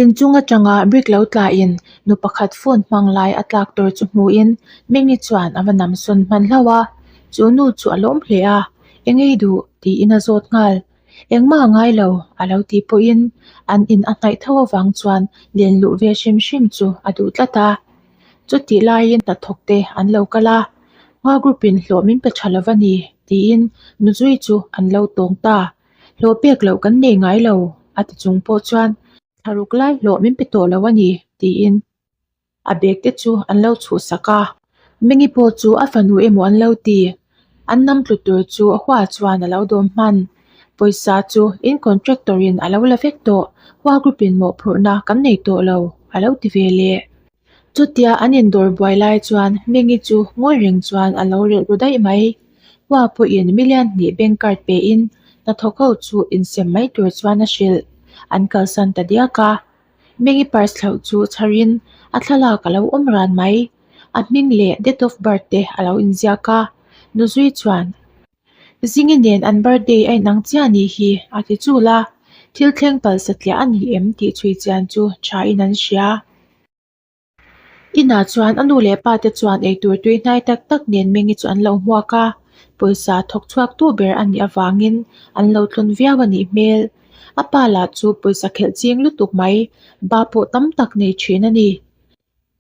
Inchung atanga brick lo tla in nu pakhat phone hmang lai a tlak tur chu hmuin Mimi chuan a va nam sawn hman hlauh a, chu nu chu a lawm hle a, Eng ei duh? tiin a zawt nghal. Engmah a ngai lo a lo tih pawhin an in a hnaih tho avang chuan len luh ve hrim hrim chu a duh tlat a. Chutih laiin hnathawk te an lo kal a, Hma group in hlawh min pe tha lova ni tiin nuzui chu an lo tawng ta. Hlawh pek loh kan nei ngai lo a ti chung pawh chuan thlaruk lai hlawh min pe tawh lo a ni tiin a bag te chu an lo chhuhsak a. Mengi pawh chu a fanu emaw an lo ti. An nam tlu tur chu Hua chuan a lo dawm hman. Pawisa chu in contractor in a lo la vek tawh, Hua group in mawhphurhna kan nei tawh lo a lo ti ve leh. Chutia an indawr buai lai chuan Mengi chu ngawi reng chuan a lo relh ru daih mai. Hua pawhin million hnih bank card pein hnathawk ho chu insem mai tur chuan a hrilh. An kalsan ta diak a. Mengi purse thlauh chu chharin a thlalak a lo awm ran mai. A hming leh date of birth te a lo inziak a. Nuzui chuan Zingi nen an birthday a inang chiah anih hi a ti chul a, thil thleng pal satliah a ni em tih chhui chian chu tha in an hria. Inah chuan a nu leh pa te chuan eitur tui hnai tak tak nen Mengi chu an lo hmuak a, pawisa thawk chhuak tu ber a nih avangin an lo tlawn viau a nih hmel. A pa lah chu pawisa khelh ching lutuk mai, ba pawh tam tak nei thin a ni.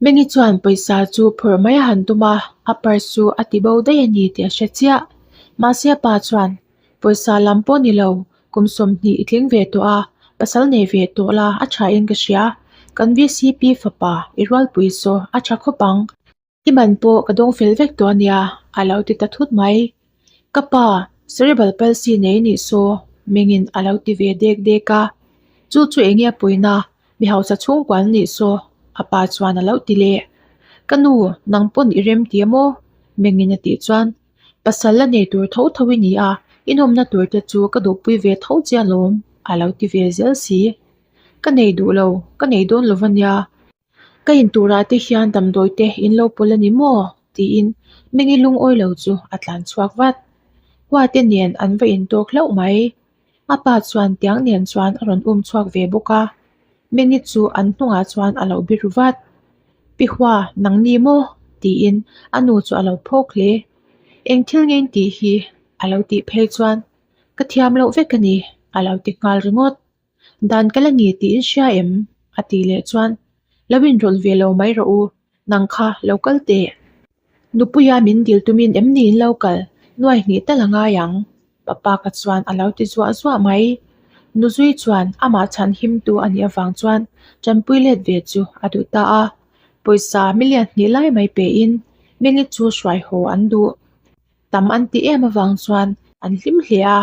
Mengi chuan pawisa chu phawrh mai a han tum a, a purse chu a ti bo daih a ni tih a hre chiah. Mahse a pa chuan, Pawisa lam pawh ni lo, kum 20 i tling ve tawh a, pasal nei ve tawh la a tha in ka hria. Kan VCP fapa i rualpui saw a tha khawp ang. I man pawh ka dawng fel vek tawh a nia, a lo ti ta thut mai. Ka pa, cerebral palsy nei nih saw, Mengin a lo ti ve dek dek a. Chu chu eng nge a puina? Mi hausa chhungkua an nih saw, a pa chuan a lo ti leh. Ka nu, nang pawn i rem ti a maw? Mengin a tih chuan, Pasal la nei tur tho tho i ni a, i nawmna tur te chu ka duhpui ve tho che alawm, a lo ti ve zel si. Ka nei duh lo, ka nei dawn lo va nia. Ka in turah te hian damdawi te in lo pawlh a ni maw? tiin Mengi lungawi lo chu a tlan chhuak vat. Hua te nen an va intawk hlauh mai. A pa chuan tiang nen chuan a rawn um chhuak ve bawk a, Mengi chu an hnungah chuan a lo biru vat. Pi Hua, nang ni maw? tiin a nu chu a lo phawk hle. Eng thil nge in tih hi? a lo tih phei chuan, Ka thiam loh vek a ni, a lo ti nghal ringawt. Dan ka la ni tih in hria em? a tih leh chuan, Lo inrawlh ve lo mai rawh u, nang kha lo kal teh. Nupuia min dil tumin em ni in lo kal? Nuai hnih tal a ngai ang. Papa ka chuan a lo ti zuah zuah mai. Nuzui chuan amah chhan himtu a nih avang chuan tanpui let ve chu a duh ta a. Pawisa million hnih lai mai pein Mengi chu hruai haw an duh. Tam an ti em avang chuan an hlim hle a.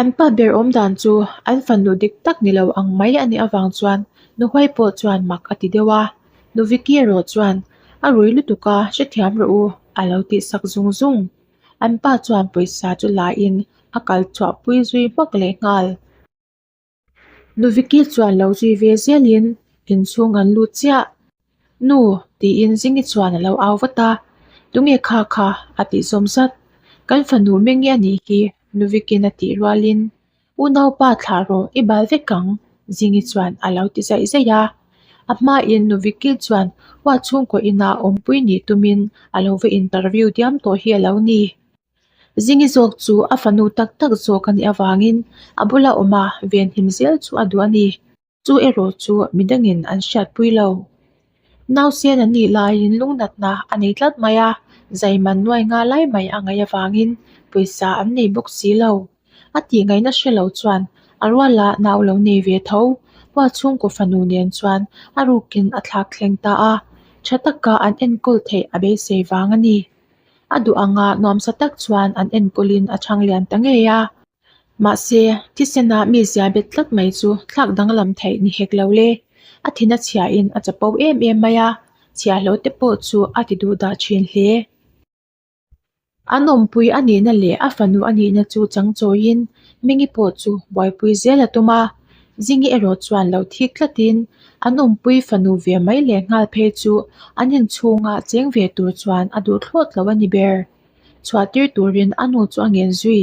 An pa ber awm dan chu an fanu dik tak ni lo ang mai a nih avang chuan Nuhuai pawh chuan mak a ti deuh a, Nu Vicky erawh chuan a rui lutuk a hrethiam rawh u a lo tih sak zung zung. An pa chuan pawisa chu la in a kal chhuah pui zui hmak leh nghal. Nu Vicky chuan lo zui ve zel in inchhung an lut chiah. Nu tiin Zingi chuan a lo au vat a, Tunge kha kha a tih zawm zat. Kan fanu Mengi a nih hi Nu Vicky'n a tih rualin Unaupa thlah rawh i bal vek ang Zingi chuan a lo ti zaih zaih a. A hmain Nu Vicky chuan Hua chhungkaw inah awmpui nih tumin a lo va interview diam tawh hi a lo ni. Zingi zawk chu a fanu tak tak zawk a nih avangin a bula awma venhim zel chu a duh a ni. Chu erawh chu midangin an hriatpui lo. Nausen an nih laiin lungnatna a nei tlat mai a, zaiman nuai nga lai mai a ngaih avangin pawisa an nei bawk si lo. A tih ngaihna hre lo chuan a ruala nau lo nei ve tho. Hua chhungkaw fanu nen chuan a rukin a thlak thleng ta a, tha taka an enkawl theih a beisei vang a ni. A duh anga nuamsa tak chuan an enkawlin a chhang lian ta ngei a. Mahse, thisena mi zia bet tlat mai chu thlak danglam theih ni hek lo le. A thin a chhiahin a chapo em em mai a, chhiahlo te pawh chu a ti duh dah thin hle. An awmpui a nihna leh a fanu a nihna chu chang chawiin Mingi pawh chu buaipui zel a tum a, Zingi erawh chuan lo thik tlatin an awmpui fanu ve mai leh nghal phei chu an inchhunga cheng ve tur chuan a duh thlawt lo a ni ber. Chhuah tir turin a nu chu a ngen zui.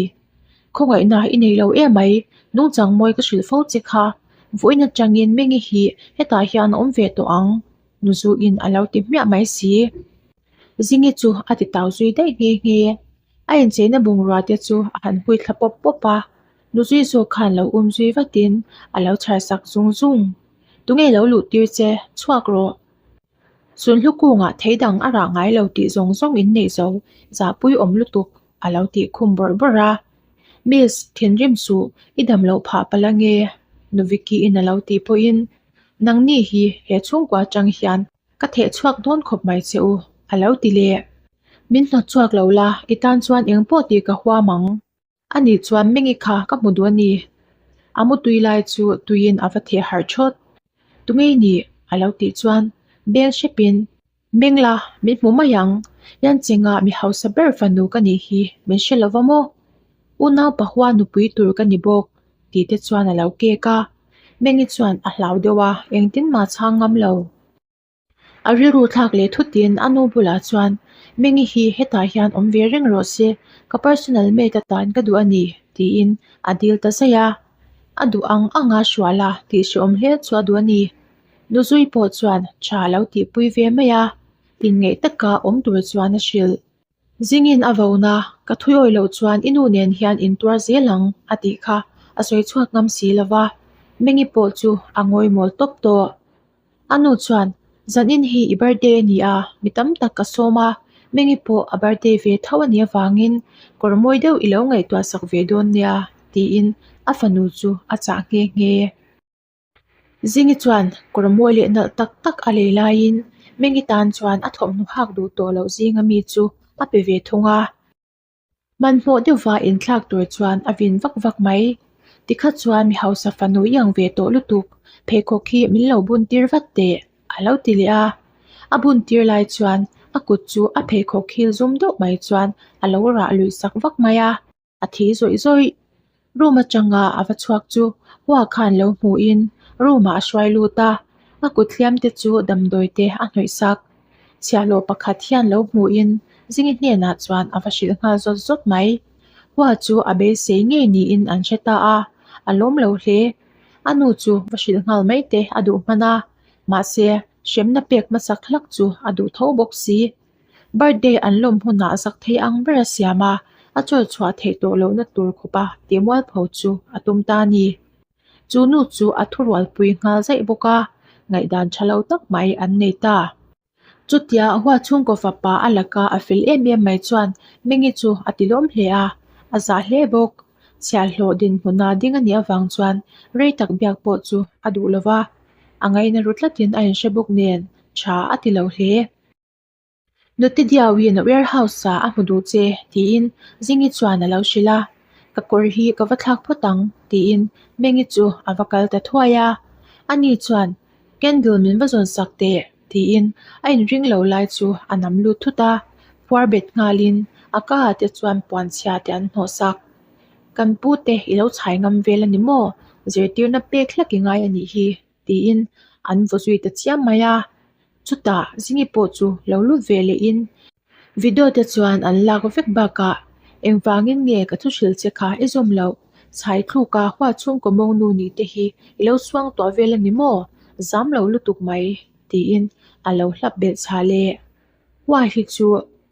Khawngaihna i nei lo em mai, nungchang mawi ka hrilh fo che kha. Vawiin atangin Mengi hi hetah hian a awm ve tawh ang, Nuzuin a lo ti hmiah mai si. Zingi chu a ti tau zui daih nghe nghe. A incheina bungrua te chu a han hui thla pawp pawp a, Nuzui zawk khan lo um zui vatin a lo chhar sak zung zung. Tunge lo luh tir che, chhuak rawh. Sunhlu kungah thei dang a rah ngai lo tih zawng zawng in neih zo, zahpui awm lutuk a lo tih khum bawrh bawrh a. Miss, thinrim suh, i dam loh phah palh ange, Nu Vicky-in a lo tih pawhin, Nangni hi he chhungkua atang hian ka theh chhuak dawn khawp mai che u, a lo ti leh. Min hnawt chhuak lo la, i tan chuan engpawh tih ka huam ang. A nih chuan Mengi kha ka hmu duh a ni. A mu tui lai chu tuiin a va theh harh thawt. Tunge i nih? a lo tih chuan beng hrepin, Meng la, min hmu mai ang. Lianchengah mi hausa ber fanu ka nih hi min hre lo va maw? Unau pahua nupui tur ka ni bawk tih te chuan a lo kek a. Mengi chuan a hlau deuh a, engtin mah chhang ngam lo. A rilru thlak leh thutin a nu bulah chuan, Mengi hi hetah hian awm ve reng rawh se, ka personal maid atan ka duh a ni, tiin a dil ta zaih a. A duh ang anga hrual a tih hrehawm hle chu a duh a ni. Nuzui pawh chuan tha a lo tihpui ve mai a, inngeih taka awm tur chuan a hrilh. Zingin a vona, ka thuiawi loh chuan i nu nen hian in tuar zel ang, a tih kha a sawi chhuak ngam si lo va, Mengi pawh chu a ngawi mawl tawp tawh. A nu chuan, Zanin hi i birthday a ni a, mi tam tak ka sawm a, Mengi pawh a birthday ve tho a nih avangin kawr mawi deuh i lo ngaihtuah sak ve dawn nia, tiin a fanu chu a chah nghe nghe. Zingi chuan kawr mawi leh nalh tak tak a lei laiin Mengi tan chuan a thawmhnaw hak duh tawh loh zinga mi chu a pe ve thung a. Hmanhmawh deuhva inthlak tur chuan a vin vak vak mai. Tikha chuan mi hausa fanu i ang ve tawh lutuk, pheikhawk hi min lo bun tir vat teh, a lo ti leh a. A bun tir lai chuan a kut chu a pheikhawk hil zum deuh mai chuan a lo rah luih sak vak mai a. A thi zawih zawih. Room atanga a va chhuak chu Hua khan lo hmuhin room ah a hruai lut a, a kut hliam te chu damdawi te a hnawih sak. Chhiahhlawh pakhat hian lo hmuhin Zingi hnenah chuan a va hrilh nghal zawt zawt mai. Hua chu a beisei ngei niin an hre ta a, a lawm lo hle. A nu chu va hrilh nghal mai te a duh hman a, mahse hremna pek hmasak hlak chu a duh tho bawk si. Birthday an lawm hunah zak thei ang ber a siam a, a chawl chhuah theih tawh lohna tur khawpa tih mualpho chu a tum ta a ni. Chu nu chu a thurualpui nghal zaih bawk a, ngaihdan tha lo tak mai an nei ta. Chutia Hua chhungkaw fapa a laka a fel em em mai chuan Mengi chu a ti lawm hle a, a zah hle bawk. Chhiahhlawh dinhmuna ding a nih avang chuan rei tak biak pawh chu a duh lo va, a ngaina ru tlatin a inhre bawk nen tha a ti lo hle. Nute Diauin warehouse ah a hmu duh che tiin Zingi chuan a lo hrilh a, ka kawr hi ka va thlak phawt ang tiin Mengi chu a va kal ta thuai a, ani chuan candle min va zawn sak teh tiin a inring lo lai chu a nam lut thut a, phuar bet nghalin a ka ah te chuan puan chhia te an hnawh sak. Kan pu te i lo chhai ngam vel a ni maw? Zirtirna pek hlek i ngai a nih hi. tiin an vaw zui ta chiam mai a chutah Zingi pawh chu lo lut ve leh in video te chuan an lak vek bakah engvangin nge ka thu hrilh che kha i zawm loh chhai thluk a huat chhungkaw mawng nu ni te hi i lo suang tawh vel a ni maw zam lo lutuk mai tiin a lo hlap belh chhah leh hua hi chu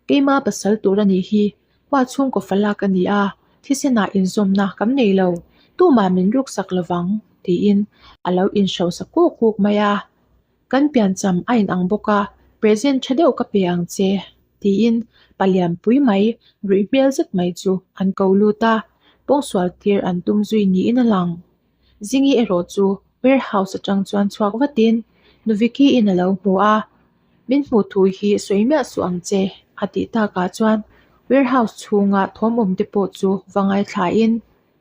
keima pasal tur a nih hi Hua chhungkaw falak a ni a, thisenah inzawmna kan nei lo, tumah min ruksak lovang, tiin a lo inhrosa kuk kuk mai a. Kan piancham a inang bawk a, present tha deuh ka pe ang che, tiin palian pui mai, ruih hmel zet mai chu an ko lut a, pawngsual tir an tum zui niin a lang. Zingi erawh chu warehouse atang chuan chhuak vatin Nu Vicky-in a lo hmu a, Min hmuh thu hi sawi miah suh ang che, a tih takah chuan warehouse chhunga thawmawm te pawh chu va ngaithlain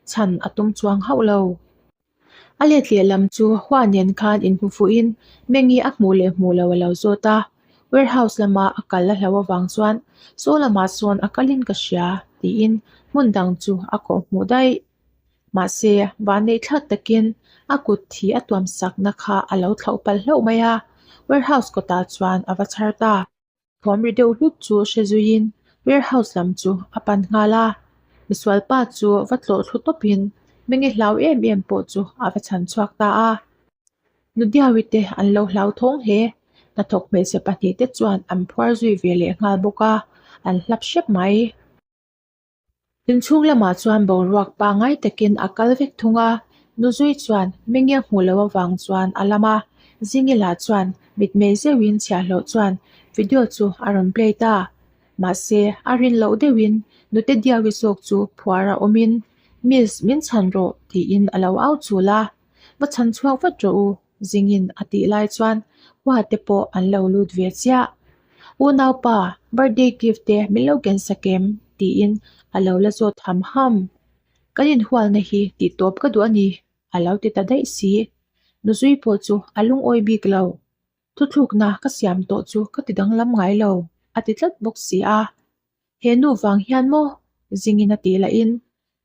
chhan a tum chuang hauh lo. A let lehlam chu Hua nen khan inhmu fuhin Mengi a hmuh leh hmuh lo a lo zawt a, warehouse lama a kal a hlauh avang chuan saw lamah sawn a kalin ka hria tiin hmun dang chu a kawh hmuh daih. Mahse, vanneih thlak takin a kut thi a tuam sakna kha a lo thlauh palh hlauh mai a, warehouse kawtah chuan a va chhar ta. Thawm ri deuh hlut chu hre zuiin warehouse lam chu a pan nghal a, misualpa chu va tlawh thlu tawpin Menge hlau em em pawh chu a va chhan chhuak ta a. Nudiawi te an lo hlauthawng hle. Hnathawk hmeichhe pahnihte chuan an phuar zui ve leh nghal bawk a, an hlap hrep mai. Inchhung lamah chuan boruak pangngai takin a kal vek thung a, Nuzui chuan Mingia hmuh loh avang chuan a lam a, Zingila chuan mitmei zeuhin chhiahhlawh chuan video chu a rawn play ta. Mahse, a rin loh deuhin Nute Diawi zawk chu phuar a awmin, Miss, min chhan rawh tiin a lo au chul a, Va chhan chhuak vat rawh u, Zingin a tih lai chuan Hua te pawh an lo lut ve chiah. Unaupa, birthday gift te min lo ken sak em? tiin a lo la zawt ham ham. Kan inhualna hi tih tawp ka duh a ni, a lo ti ta daih si. Nuzui pawh chu a lungawi bik lo. Thuthlukna ka siam tawh chu ka ti danglam ngai lo, a ti tlat bawk si a. He nu vang hian maw? Zingin a tih lahin,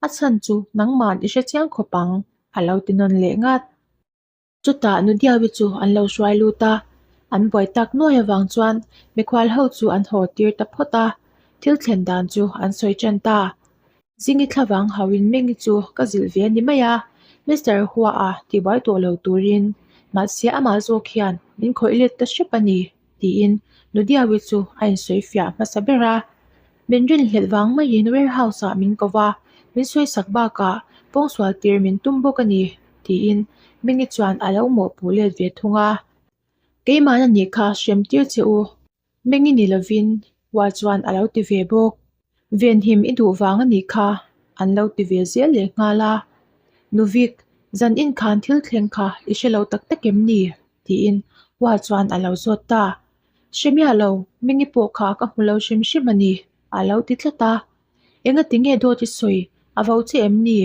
A chhan chu nangman i hre chiang khawp ang, a lo ti nawn leh ngat. Chutah Nudiawi chu an lo hruai lut a, an buai tak nuai avang chuan mikhual ho chu an haw tir ta phawt a, thil thlen dan chu an sawi tan ta. Zingi thlavang hauhin Mengi chu ka zilh ve a ni mai a, Mister Hua-a tibuai tawh lo turin, mahse amah zawk hian min khawih let ta hrep a ni, tiin Nudiawi chu a insawi fiah hmasa ber a. Min rinhlelh vang maiin warehouse-ah min ko va, min sawisak bakah pawngsual tir min tum bawk a ni, tiin Mingi chuan a lo mawhpuh let ve thung a. Keimahna nih kha hrem tir che u, Mingi ni lovin Hua chuan a lo ti ve bawk. Venhim i duh vang a nih kha an lo ti ve zel leh nghal a. Nuvik, zan inkhan thil thleng kha i hre lo tak tak em ni? tiin Hua chuan a lo zawt ta. Hre miah lo, Mingi pawh kha ka hmu lo hrim hrim a ni, a lo ti tlat a. Engati nge dawt i sawi, a vo che em ni?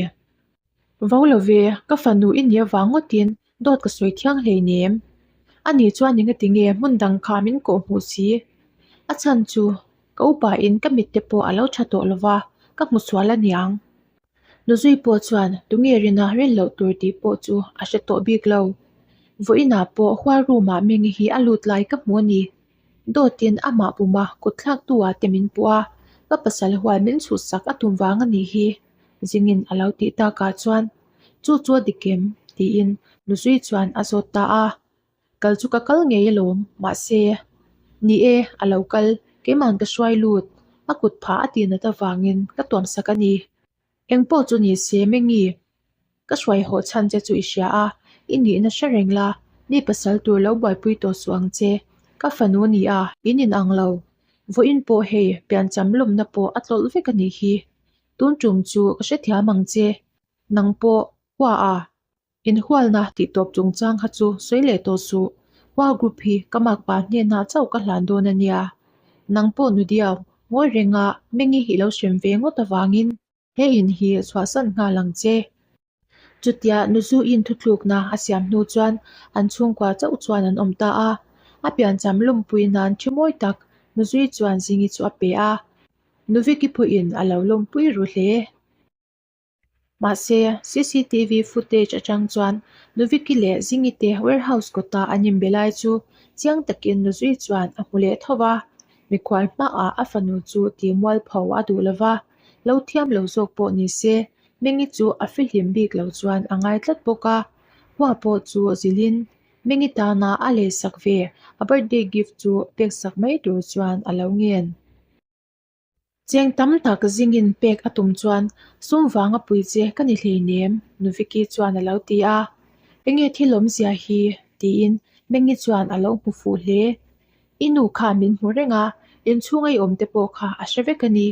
Vo lo ve, ka fanu i nih avang ngawtin dawt ka sawi thiang hleinem. Ani chuan engati nge hmun dang kha min kawh hmuh si? A chhan chu ka upain ka mitte pawh a lo tha tawh lo va, ka hmu sual a niang. Nuzui pawh chuan tunge rina rin loh tur tih pawh chu a hre tawh bik lo. Vawiinah pawh hual room-ah Mengi hi a lut lai ka hmu a ni. Dawtin amah puma kut thlaktu ah te min puh a, ka pasal hual min chhuhsak a tum vang a nih hi, Zingin a lo tih takah chuan, Chu chu a dik em? tiin Nuzui chuan a zawt ta a. Kal chu ka kal ngei alawm, mahse, ni e, a lo kal, keima'n ka hruai lut, a kut phah a tih nat avangin ka tuamsak a ni. Engpawh chu ni se, Mengi, ka hruai haw chhan che chu i hria a, i nihna hre reng la, mi pasal tur lo buaipui tawh suh ang che. Ka fanu ni a, in inang lo. Vawiin pawh hei, piancham lawmna pawh a tlawlh vek a nih hi. Tun tum chu ka hrethiam ang che. Nang pawh, hua a, Inhualna tih tawp chungchang kha chu sawi leh tawh suh. Hua group hi ka makpa hnenah chauh ka hlan dawn a nia. Nang pawh nu diau, ngawi renga Mengi hi lo hrem ve ngawt avangin he in hi chhuahsan nghal ang che. Chutia Nuzuin thutlukna a siam hnu chuan an chhungkua chauh chuan an awm ta a. A piancham lawmpui nan thi mawi tak Nuzui chuan Zingi chu a pe a. Nuviki pawhin a lo lawmpui ru hle. Mahse, cctv footage atang chuan Nuviki leh Zingi te warehouse kawta an inbe lai chu chiang takin Nuzui chuan a hmu leh tho va. Mikhual hmaah a fanu chu tih mualpho a duh lo va, lo thiam lo zawk pawh ni se, Mengi chu a fihlim bik lo chuan a ngai tlat bawk a. Hua pawh chu zilhin Mengi tana a leisak ve a birthday gift chu peksak mai tur chuan a lo ngen. Cheng tam tak zingin pek a tum chuan sum vanga pui che ka ni hleinem, Nu Vicky chuan a lo ti a. Enge thil awmzia hi? tiin Mengi chuan a lo hmu fuh hle. I nu kha min hmu reng a, inchhunga i awm te pawh kha a hre vek a ni.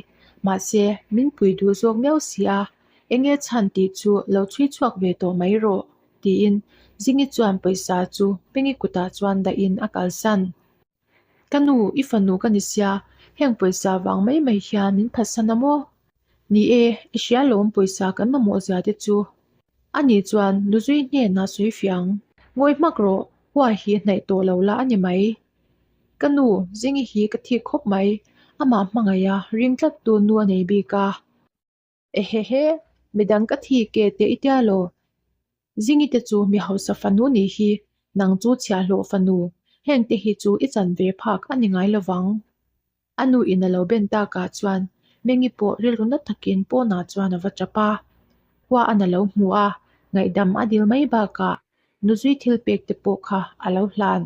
Mahse, min pui duh zawk miau si a, enge chhan tih chu lo chhui chhuak ve tawh mai rawh, tiin Zingi chuan pawisa chu Mengi kutah chuan dahin a kalsan. Ka nu, i fanu ka ni sia, heng pawisa vang mai mai hian min phatsan a maw? Ni e, i hria lawm pawisa kan mamawh zia te chu. Ani chuan nuzui hnenah sawi fiang. Ngawi hmak rawh, hua hi hnaih tawh lo la a ni mai. Ka nu, Zingi hi ka thik khawp mai, amah hmangaih a, ring tlat tu nu a nei bik a. Ehehe, midang ka thi ke teh i tia law? Zingi te chu mi hausa fanu nih hi, nang chu chhiahhlawh fanu, heng te hi chu i chan ve phak a ni ngai lovang. A nu in a lo ben takah chuan Mengi pawh rilru na takin pawnah chuan a va tap a. Khua an a lo hmu a, ngaihdam a dil mai bakah. Nuzui thil pek te pawh kha a lo hlan.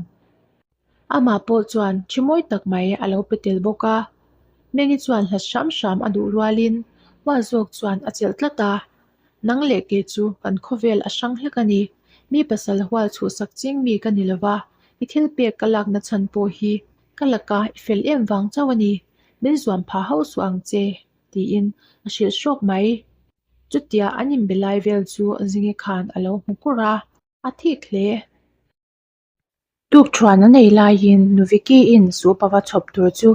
Amah pawh chuan thi mawi tak mai a lo pe tel bawk a. Mengi chuan hlat hram hram a duh rualin Hua zawk chuan a chelh tlat a. Nang leh kei chu kan khawvel a hrang hlek a ni. Mi pasal hual chhuhsak ching mi ka ni lova, i thil pek ka lakna chhan pawh hi ka laka i fel em vang chauh a ni. Min zuam phah hauh suh ang che, tiin a hrilh hrawk mai. Chutia an inbe lai vel chu Zingi khan a lo hmu kur a, a thik hle. Tukṭhuan a nei laiin Nu Vicky-in soup a va chhawp tur chu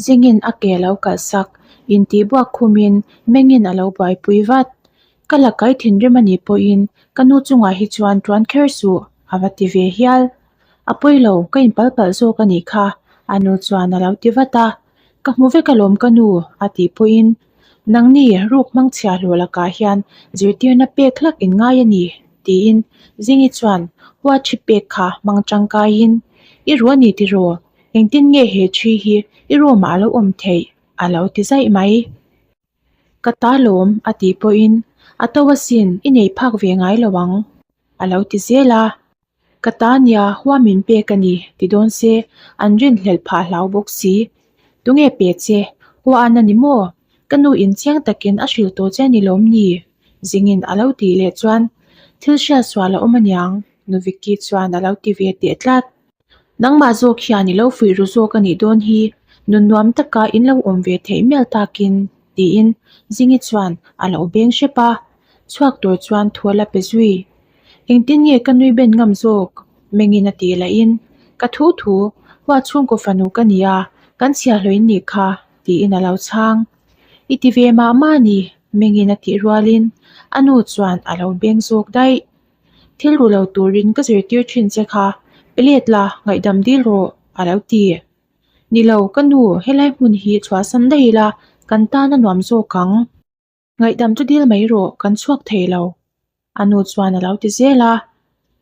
zingin a ke a lo kalhsak, intihbuak khumin mengin a lo buaipui vat. Ka la kai thinrim a nih pawhin ka nu chungah hi chuan ṭuan kher suh, a va ti ve hial. A pawi lo, ka inpal palh zawk a nih kha, a nu chuan a lo ti vat a. Ka hmu vek alawm ka nu, a tih pawhin Nangni ruk hmangchhia hlawh lakah hian zirtirna pek hlak in ngai a ni, tiin Zingi chuan hua thi pek kha hmang tangkaiin, I ru a ni tiraw? Engtin nge he thi hi i room-ah a lo awm theih? a lo ti zaih mai. Ka ta lawm, a tih pawhin, A to asin, i nei phak ve ngai lo ang, a lo ti zel a. Ka ta nia hua min pek a ni ti dawn se an rinhlelh phah hlau bawk si. Tunge pe che, hua an a ni maw? Ka nu in chiang takin a hrilh tawh che a ni lawm ni? Zingin a lo tih leh chuan thil hriat sual a awm aniang, Nu Vicky chuan a lo ti ve teh tlat. Nangmah zawk hian i lo fuih ru zawk a nih dawn hi, nun nuam taka in lo awm ve theih mial takin, tiin Zingi chuan a lo beng hrep a, chhuak tur chuan thu a la pe zui. Engtin nge ka nui ben ngam zawk? Mengin a tih lahin, Ka thu thu, hua chhungkaw fanu ka nia, kan chhiahhlawh in nih kha, tiin a lo chhang. I ti ve mah mah a ni, Mengin a tih rualin a nu chuan a lo beng zawk daih. Thil ru lo turin ka zirtir thin che kha, pe let la, ngaihdam dil rawh, a lo ti. Ni lo, ka nu, helai hmun hi chhuahsan daih ila, kan tan a nuam zawk ang. Ngaihdam chu dil mai rawh, kan chhuak thei lo. A nu chuan a lo ti zel a.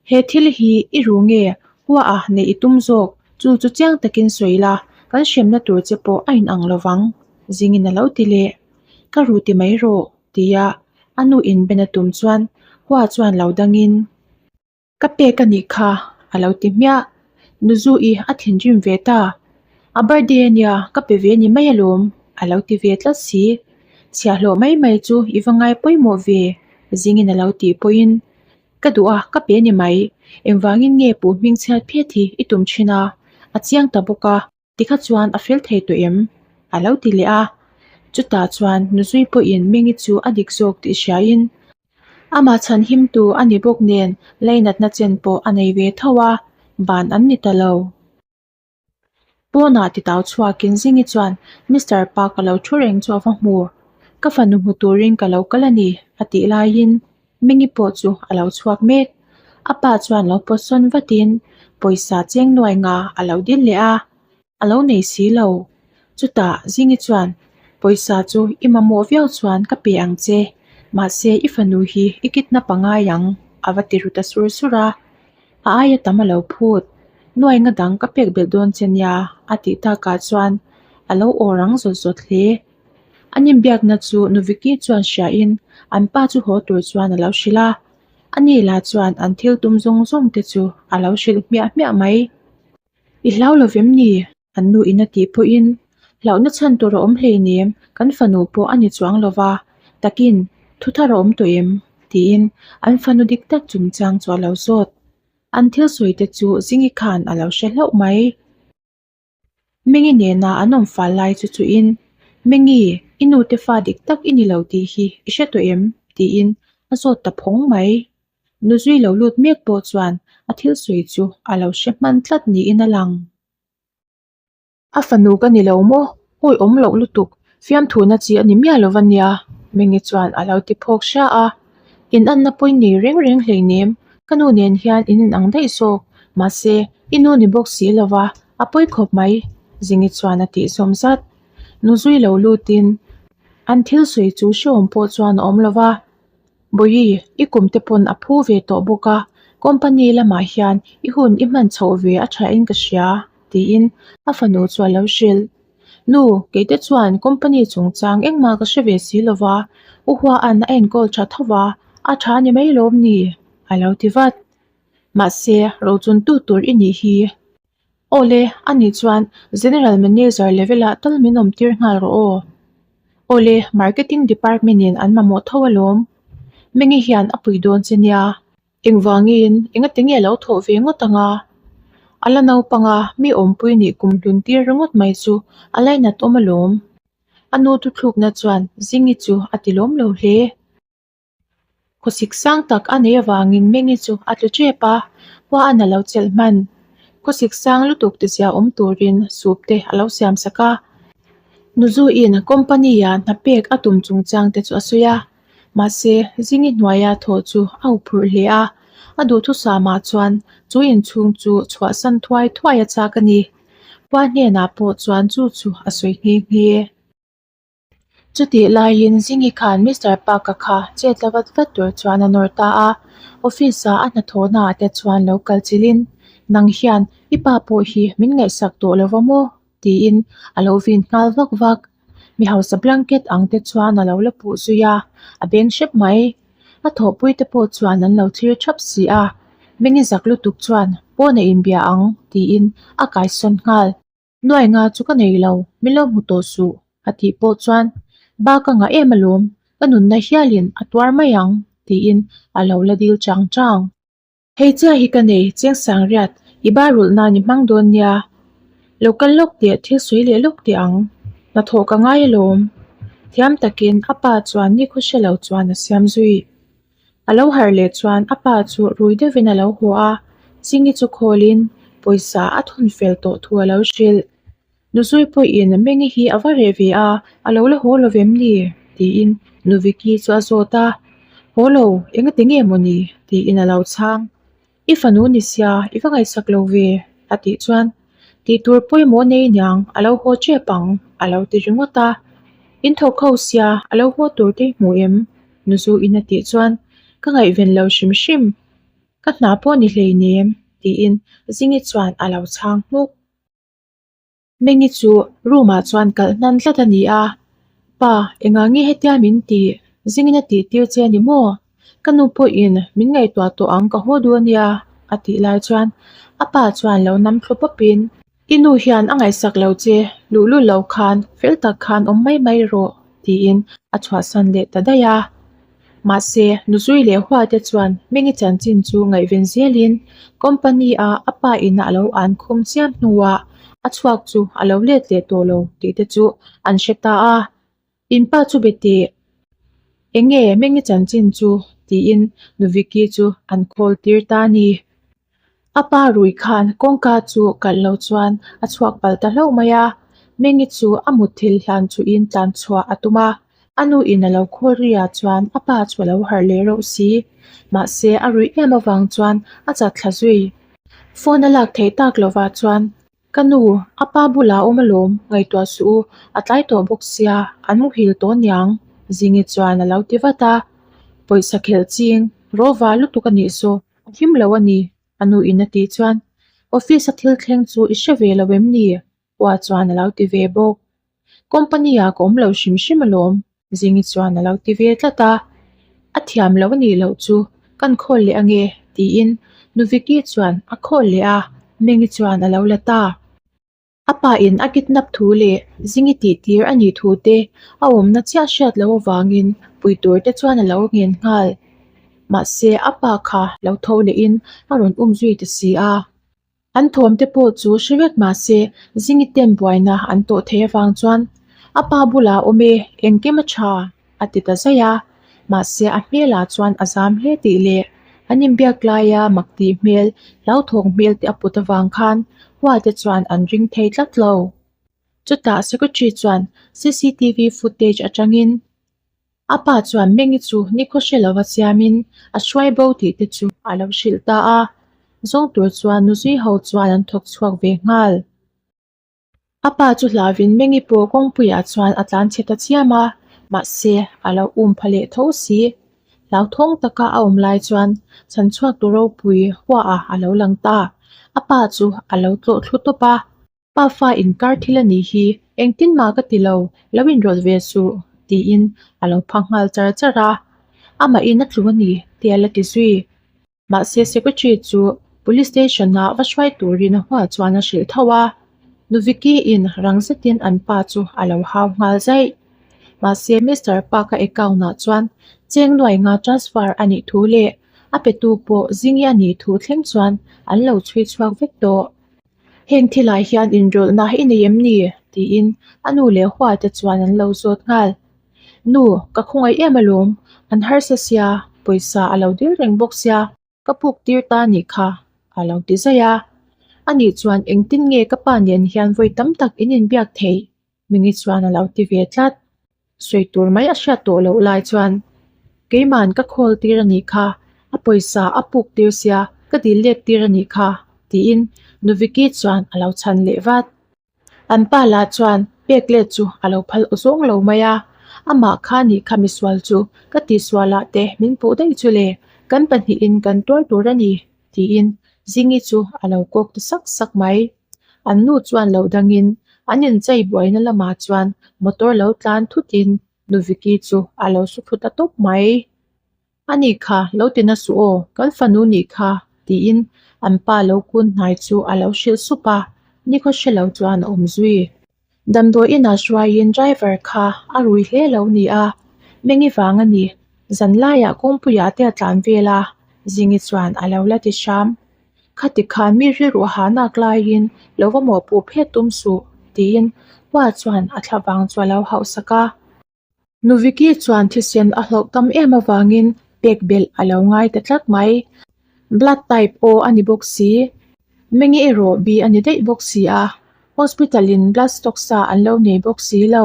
He thil hi i ru nge, hua a neih i tum zawk, chu chu chiang takin sawi la, kan hremna tur che pawh a inang lo vang, zingin a lo ti leh. Ka ru ti mai rawh, tia a nu inben a tum chuan hua chuan lo dangin. Ka pek a nih kha, a lo ti hmiah. Nuzu-i a thinrim ve ta. A birthday a nia, ka pe ve ni mai alawm, a lo ti ve tlat si. Chhiahhlawh mai mai chu i va ngai pawimawh ve, zingin a lo tih pawhin, Ka duh a, ka pe ni mai. Engvangin nge pu hming chhiat phiat hi i tum thin a? A chiang ta bawk a. Tikha chuan a fel thei tawh em? A lo ti leh a. Chutah chuan Nuzui pawhin Mingi chu a dik zawk tih hriain amah chhan himtu a ni bawk nen leinatna chen pawh a nei ve tho a, ban an ni ta lo. Pawnah titau chhuakin Zingi chuan Mister Pa ka lo thu reng chu a va hmu. Ka fanu hmu turin ka lo kal a ni a tih laiin Mingi pawh chu a lo chhuak mek. A pa chuan lo pawt sawn vatin pawisa cheng nuai nga a lo dil leh a, a lo nei si lo. Chutah Zingi chuan pawisa chu i mamawh viau chuan ka pe ang che, mahse i fanu hi i kidnap a ngai ang a va ti ru ta sur sur a. A aia tam a lo phut. Nuai nga dang ka pek belh dawn che nia a tih takah chuan a lo aw rang zawt zawt hle. An inbiakna chu Nu Vicky chuan hriain an pa chu haw tur chuan a lo hrilh a, ani lah chuan an thil tum zawng zawng te chu a lo hrilh hmiah hmiah mai. I hlau lo vem ni? An nu in a tih pawhin hlauhna chhan tur a awm hleinem, kan fanu pawh a ni chuang lo va, takin thu thar a awm tawh em? tiin an fanu dik tak chungchang chu a lo zawt. An thil sawi te chu Zingi khan a lo hre hlauh mai. Mengi nena an awm fal lai chu chuhin, Mengi, i nute fa dik tak i ni lo tih hi i hre tawh em? tiin a zawt ta phawng mai. Nuzui lo lut mek pawh chuan a thil sawi chu a lo hre hman tlat niin a lang. A fanu ka ni lo maw? Awi awm loh lutuk, fiamthuhna chi a ni miah lo va nia, Mengi chuan a lo ti phawk hria a. In anna pawi nei reng reng hleinem, ka nu nen hian in inang daih zawk, mahse i nu ni bawk si lo va, a pawi khawp mai, Zingi chuan a tih zawm zat. Nu zui lo lutin an thil sawi chu hrehawm pawh chuan a awm lo va, Bawihi, i kum te pawn a phu ve tawh bawk a, company lamah hian i hun i hman chhoh ve a thain ka hria, tiin a fanu chu a lo hrilh. Nu, keite chuan company chungchang engmah ka hre ve si lo va, U Hua'n a enkawl tha tho va, a tha ni mai lawm ni? a lo ti vat. Mahse, rochuntu tur i nih hi. Awle, ani chuan General Manager level-ah tal min awm tir nghal rawh aw. Awle, Marketing Department-in an mamawh tho alawm. Mengi hian a pui dawn che nia. Engvangin, engati nge lo thawh ve ngawt ang a? A la naupang a, mi awmpui nih kum hlun tir ringawt mai chu a lainat awm alawm. A nu thuthlukna chuan Zingi chu a ti lawm lo hle. Khawsik sang tak a nei avangin Mengi chu a tlu tep a, khua a na lo chelh hman. Khawsik sang lutuk tizia awm turin soup te a lo siam sak a. Nuzuiin company-a hna pek a tum chungchang te chu a sawi a, mahse Zingi hnuaia thaw chu a huphurh hle a, a duhthusam-ah chuan chu inchhung chu chhuahsan thuai thuai a chak a ni. Khua hnenah pawh chuan chu chu a sawi nghe nghe. Chutih laiin Zingi khan Mister Park-a kha chet la vat vat tur chuan a nawr ta a, office-a a hnathawhnaah te chuan lo kal chilhin, Nang hian i pa pawh hi min ngaihsak tawh lo va maw? tiin a lo vin nghal vak vak. Mi hausa blanket ang te chuan a lo la puh zui a, a beng hrep mai. A thawhpui te pawh chuan an lo thlir thap si a, Mengi zak lutuk chuan pawn a inbia ang tiin a kaisawn nghal. Nuai nga chu ka nei lo, min lo hmu tawh suh, a tih pawh chuan, Ba ka ngah em alawm, ka nunna hialin a tuar mai ang, tiin a lo la dil chang chang. Hei chiah hi ka nei, Cheng Sangriat, i ba rulh nan i hmang dawn nia. Lo kal lawk teh, thil sawi leh lawk teh ang. Hnathawh ka ngai alawm. Thiam takin a pa chuan nikhaw hre lo chuan a siam zui. A lo harh leh chuan a pa chu rui deuhin a lo haw a, Chingi chu khawlin pawisa a thawn fel tawh thu a lo hrilh. Nuzui pawhin Mengi hi a va reh ve a, a lo la haw lo vem ni? tiin Nu Vicky chu a zawt a. Haw lo, engati nge maw ni? tiin a lo chhang. I fanu ni sia, i va ngaihsak lo ve, a tih chuan, Tih tur pawimawh nei niang, a lo haw tep ang, a lo ti ringawt a. In thawk ho sia, a lo haw tur te i hmu em? Nuzu in a tih chuan, Ka ngaihven lo hrim hrim, ka hna pawh ni hleinem, tiin Zingi chuan a lo chhang hmuk. Mengi chu room ah chuan kalh hnan tlat a ni a, Pa, engah nge hetia min tih? Zingin a tih tir che a ni maw? Ka nu pawhin min ngaihtuah tawh ang ka haw duh a nia, a tih lai chuan a pa chuan lo nam thlu pawpin, I nu hian a ngaihsak lo che, luhlul lo khan fel tak khan awm mai mai rawh, tiin a chhuahsan leh ta daih a. Mahse, Nuzui leh Huate chuan Mengi chanchin chu ngaihven zelin company-a a pa ina a lo an khum chiam hnuah a chhuak chu a lo let leh tawh lo tih te chu an hre ta a. In pa chu be teh, eng nge Mengi chanchin chu? tiin Nu Vicky chu an call tir ta a ni. A pa rui khan kawngka chu kalh lo chuan a chhuak palh ta hlauh mai a, Mengi chu a mutthil hlan chuhin tlan chhuah a tum a, a nu in a lo khawl ri ah chuan a pa chu a lo harh leh reuh si. Mahse a ruih em avang chuan a chat thla zui. Phone a lak theih tak lovah chuan Ka nu, a pa bulah awm alawm, ngaihtuah suh u, a tlai tawh bawk sia, an muhil tawh niang, Zingi chuan a lo ti vat a. Pawisa khelh ching, rawva lutuk a nih saw, a him lo a ni, a nu in a tih chuan, Office a thil thleng chu i hre ve lo em ni? Pua chuan a lo ti ve bawk. Company ah ka awm lo hrim hrim alawm, Zingi chuan a lo ti ve tlat a, A thiam lo a nih loh chu kan khawl leh ange tiin Nu Vicky chuan a khawl leh a, Mengi chuan a lo la ta. A pa in a kidnap thu leh Zingi tih tir a nih thu te a awmna chiah hriat loh avangin pui tur te chuan a lo ngen nghal. Mahse a pa kha lo tho lehin a rawn um zui ta si a. An thawm te pawh chu hre vek mah se Zingi ten buaina an tawh theih avang chuan a pa bulah awm e, engkim a tha a ti ta zaih a. Mahse a hmelah chuan a zam hle tih leh an inbiak laia mak tih hmel, hlauthawng hmel te a put avang khan hua te chuan an ring thei tlat lo. Chutah secretary chuan cctv footage atangin A pa chuan Mengi chu nikhaw hre lova siamin a hruai bo tih te chu a lo hrilh ta a, zawng tur chuan nuzui ho chuan an thawk chhuak ve nghal. A pa chu hlauhin Mengi pawh kawngpuiah chuan a tlan chhe ta chiam a, mahse a lo um pha leh tho si. Hlauthawng taka a awm lai chuan chhanchhuak tu ropui huaah a lo lang ta, a pa chu a lo tlawh thlu tawp a. Pa fa inkar thil a nih hi, engtin mah ka ti lo, lo inrawlh ve suh, tiin a lo phang nghal char char a. Amahin a tlu a ni, tih a la ti zui. Mahse Secretary chu Police station ah va hruai turin a hual chuan a hrilh tho a. Nu Vicky in rang zetin an pa chu a lo hau nghal zaih. Mahse Mister Park-a account ah chuan cheng nuai nga transfer a nih thu leh a petu pawh Zingi a nih thu thleng chuan an lo chhui chhuak vek tawh. Heng thilah hian inrawlhna i nei em ni? tiin a nu leh hua te chuan an lo zawt nghal. Nu, ka khawngaih em alawm, an harsa sia, pawisa a lo dil reng bawk sia, ka puk tir ta nih kha, a lo ti zaih a. Ani chuan engtin nge ka pa nen hian vawi tam tak in inbiak theih? Mingi chuan a lo ti ve tlat. Sawi tur mai a hriat tawh loh lai chuan keiman ka khawl tir a nih kha, a pawisa a puk tir sia ka dil let tir a nih kha tiin Nu Vicky chuan a lo chhan leh vat. An pa lah chuan pek let chu a lo phal aw zawng lo mai a, amah kha nih kha misual chu ka tihsualah te min puh daih chu le, kan pahnihin kan tuar tur a ni tiin Zingi chu a lo kawk ta sak sak mai. An nu chuan lo dangin an inchei buaina lamah chuan motor lo tlan thutin Nu Vicky chu a lo su thlu ta tawp mai. A ni kha, lo ti na suh aw, kan fanu nih kha tiin an pa lo kun hnai chu a lo hrilh sup a, nikhaw hre lo chuan a awm zui. Damdawi inah hruaiin driver kha a rui hle lo ni a, Mengi vang a ni, zan laiah kawngpuiah te a tlan vel a, Zingi chuan a lo la ti hram. Khati khan mi rilru ha nak laiin lo va mawhpuh phet tum suh, tiin Hua chuan a thla vang chu a lo hauhsak a. Nu Vicky chuan thisen a hlauh tam em avangin pek belh a lo ngai ta tlat mai. Blood type O a ni bawk si. Mengi erawh B a ni daih bawk si a, hospital in blood stock sa an lo nei bawk si lo.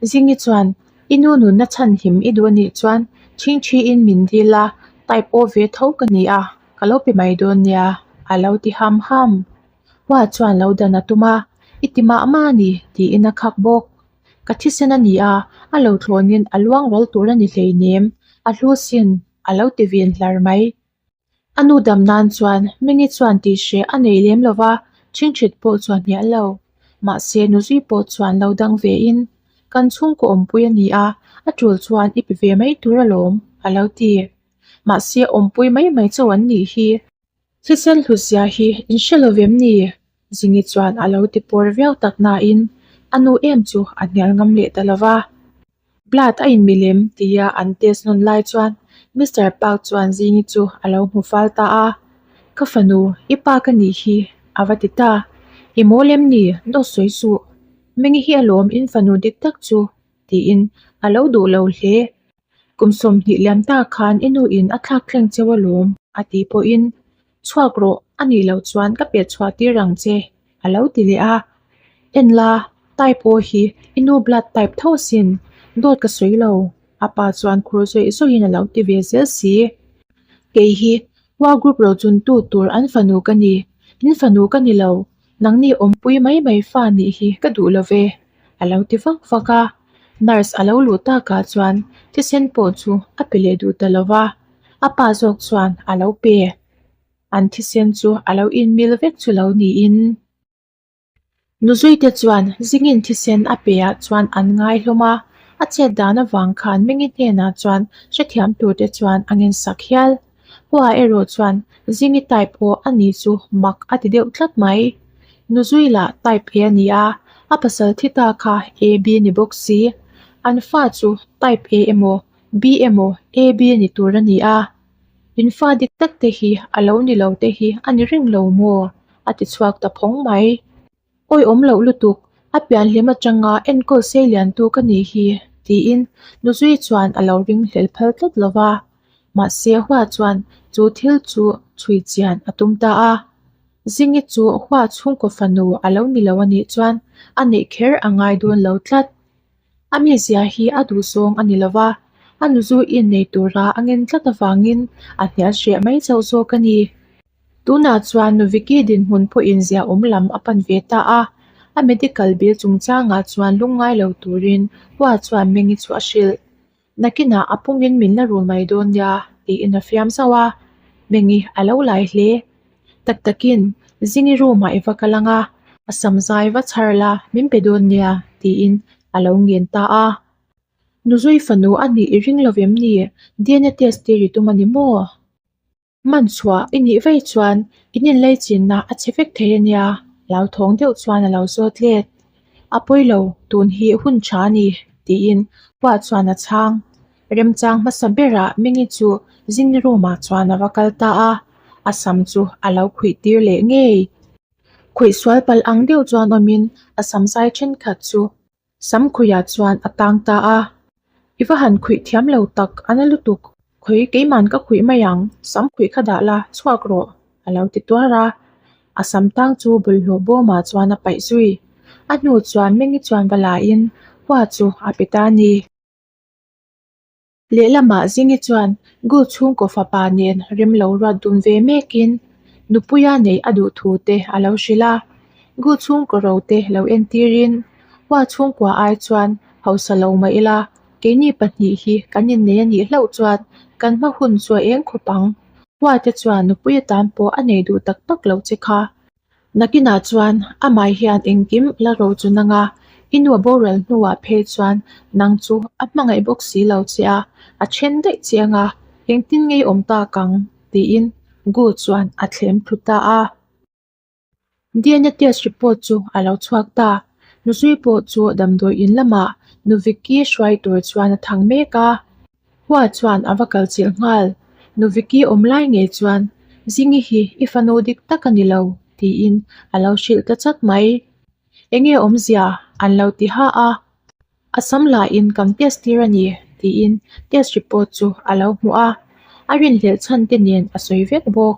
Zingi chuan, I nu nunna chhanhim i duh a nih chuan chhingchhi in min dil a, type O ve tho ka ni a, ka lo pe mai dawn nia, a lo ti ham ham. Hua chuan lo dan a tum a, I ti mah mah a ni, tiin a khak bawk. Ka thisen a ni a, a lo thlawnin a luang rawlh tur a ni hleinem, a hlu sin, a lo ti vin hlar mai. A nu dam nan chuan Mingi chuan tih hreh a nei lem lo va, chhingchhit pawh chuan hnial lo. Mahse nuzui pawh chuan lo dang ve in, Kan chhungkaw awmpui a ni a, a tul chuan i pe ve mai tur alawm, a lo ti. Mahse awmpui mai mai chauh an nih hi. Thisen hlutzia hi in hre lo vem ni? Zingi chuan a lo ti pawr viau tak nain a nu em chu a hnial ngam leh ta lo va. Blood a inmi lem tia an test nawn lai chuan Mister Park chuan Zingi chu a lo hmu fal ta a. Ka fanu, i pa ka nih hi a va ti ta. I mawl em ni? Dawt sawi suh. Mengi hi alawm in fanu dik tak chu tiin a lo duh lo hle. Kum 20 liam ta khan i nu in a thlak thleng cheu alawm a tih pawhin chhuak rawh a nih loh chuan ka pet chhuah tir ang che a lo ti leh a. En la, type O hi i nu blood type tho asin, dawt ka sawi lo a pa chuan khur zawih zawihin a lo ti ve zel si. Kei hi Hua group rochuntu tur an fanu ka ni, in fanu ka ni lo, nangni awmpui mai mai fa nih hi ka duh lo ve. A lo ti vak vak a, nurse a lo luh takah chuan thisen pawh chu a pe leh duh ta lo va, a pa zawk chuan a lo pe. An thisen chu a lo inmil vek chu lo niin. Nuzuite chuan zingin thisen a pe ah chuan an ngai hlawm a, a chet dan avang khan Mengi hnenah chuan hrethiam turte chuan a ngensak hial. Hua erawh chuan Zingi type pawh a ni chu mak a ti deuh tlat mai. Nuzui lah type A a ni a, a pasal thi ta kha AB ni bawk si. An fa chu type A emaw B emaw AB ni tur a ni a. In fa dik tak te hi a lo ni lo te hi a ni reng lo maw? a ti chhuak ta phawng mai. Awi awm loh lutuk, a pian hlim atanga enkawl sei liantu ka nih hi, tiin Nuzui chuan a lo ring hlel phal tlat lo va. Mahse Hua chuan chu thil chu chhui chian a tum ta a. Zingi chu Hua chhungkaw fanu a lo ni lo a nih chuan a neih kher a ngai dawn lo tlat. A mizia hi a duhzawng a ni lo va, a nuzu innei tura a ngen tlat avangin a hnial hreh mai chauh zawk a ni. Tunah chuan Nu Vicky dinhmun pawhin ziahawm lam a pan ve ta a, a medical bill chungchangah chuan lungngai lo turin Hua chuan Mengi chu a hrilh. Nakinah a pungin min la rul mai dawn nia tiin a fiam zauh a, Mengi a lo lai hle. Tak takin Zingi room ah i va kal ang a, a sam zai va chhar la min pe dawn nia tiin a lo ngen ta a. Nuzui fanu a nih i ring lo vem ni? DNA test tir i tum a ni maw? Man chhuah i nih vaih chuan in inlei chinna a chhe vek thei a nia, hlauthawng deuh chuan a lo zawt let. A pawi lo, tun hi hun tha a ni, tiin Hua chuan a chhang. Remchang hmasa berah Mingi chu zing room ah chuan a va kal ta a, a sam chu a lo khuih tir leh ngei. Khuih sual palh ang deuh chuan awmin a sam zai thenkhat chu sam khuihah chuan a tang ta a. I va han khuih thiam lo tak, a na lutuk. Khawi keiman ka khuih mai ang, sam khuih kha dah la, chhuak rawh, a lo ti tuar a. A sam tang chu bawlhhlawh bawmah chuan a paih zui. A hnu chuan Mengi chuan va lain hua chu a pe ta a ni. Lehlamah Zingi chuan Gu chhungkaw fapa nen rem lo ruat dun ve mekin nupuia neih a duh thu te a lo hrilh a. Gu chhungkaw ro te lo entirin Hua chhungkua ai chuan hausa lo mah ila keini pahnih hi kan innei a nih hlauh chuan kan hma hun chu a eng khawp ang. Hua te chuan nupui atan pawh a nei duh tak tak lo che kha. Nakinah chuan amah hian engkim la ro chu nang a, i nu a boral hnuah phei chuan nang chu a hmangaih bawk si lo che a, a then daih che anga engtin ngei awm tak ang? tiin Gu chuan a thlem thlu ta a. DNA test report chu a lo chhuak ta. Nuzui pawh chu damdawi in lamah nu Vicky hruai tur chuan a thang mek a. Hua chuan a va kal chilh nghal. Nu Vicky awm lai ngei chuan, Zingi hi i fanu dik tak a ni lo, tiin a lo hrilh ta chat mai. Enge awmzia an lo ti ha a, a sam lahin kan test tir a ni, tiin test report chu a lo hmuh a, a rinhlelh chhan te nen a sawi vek bawk.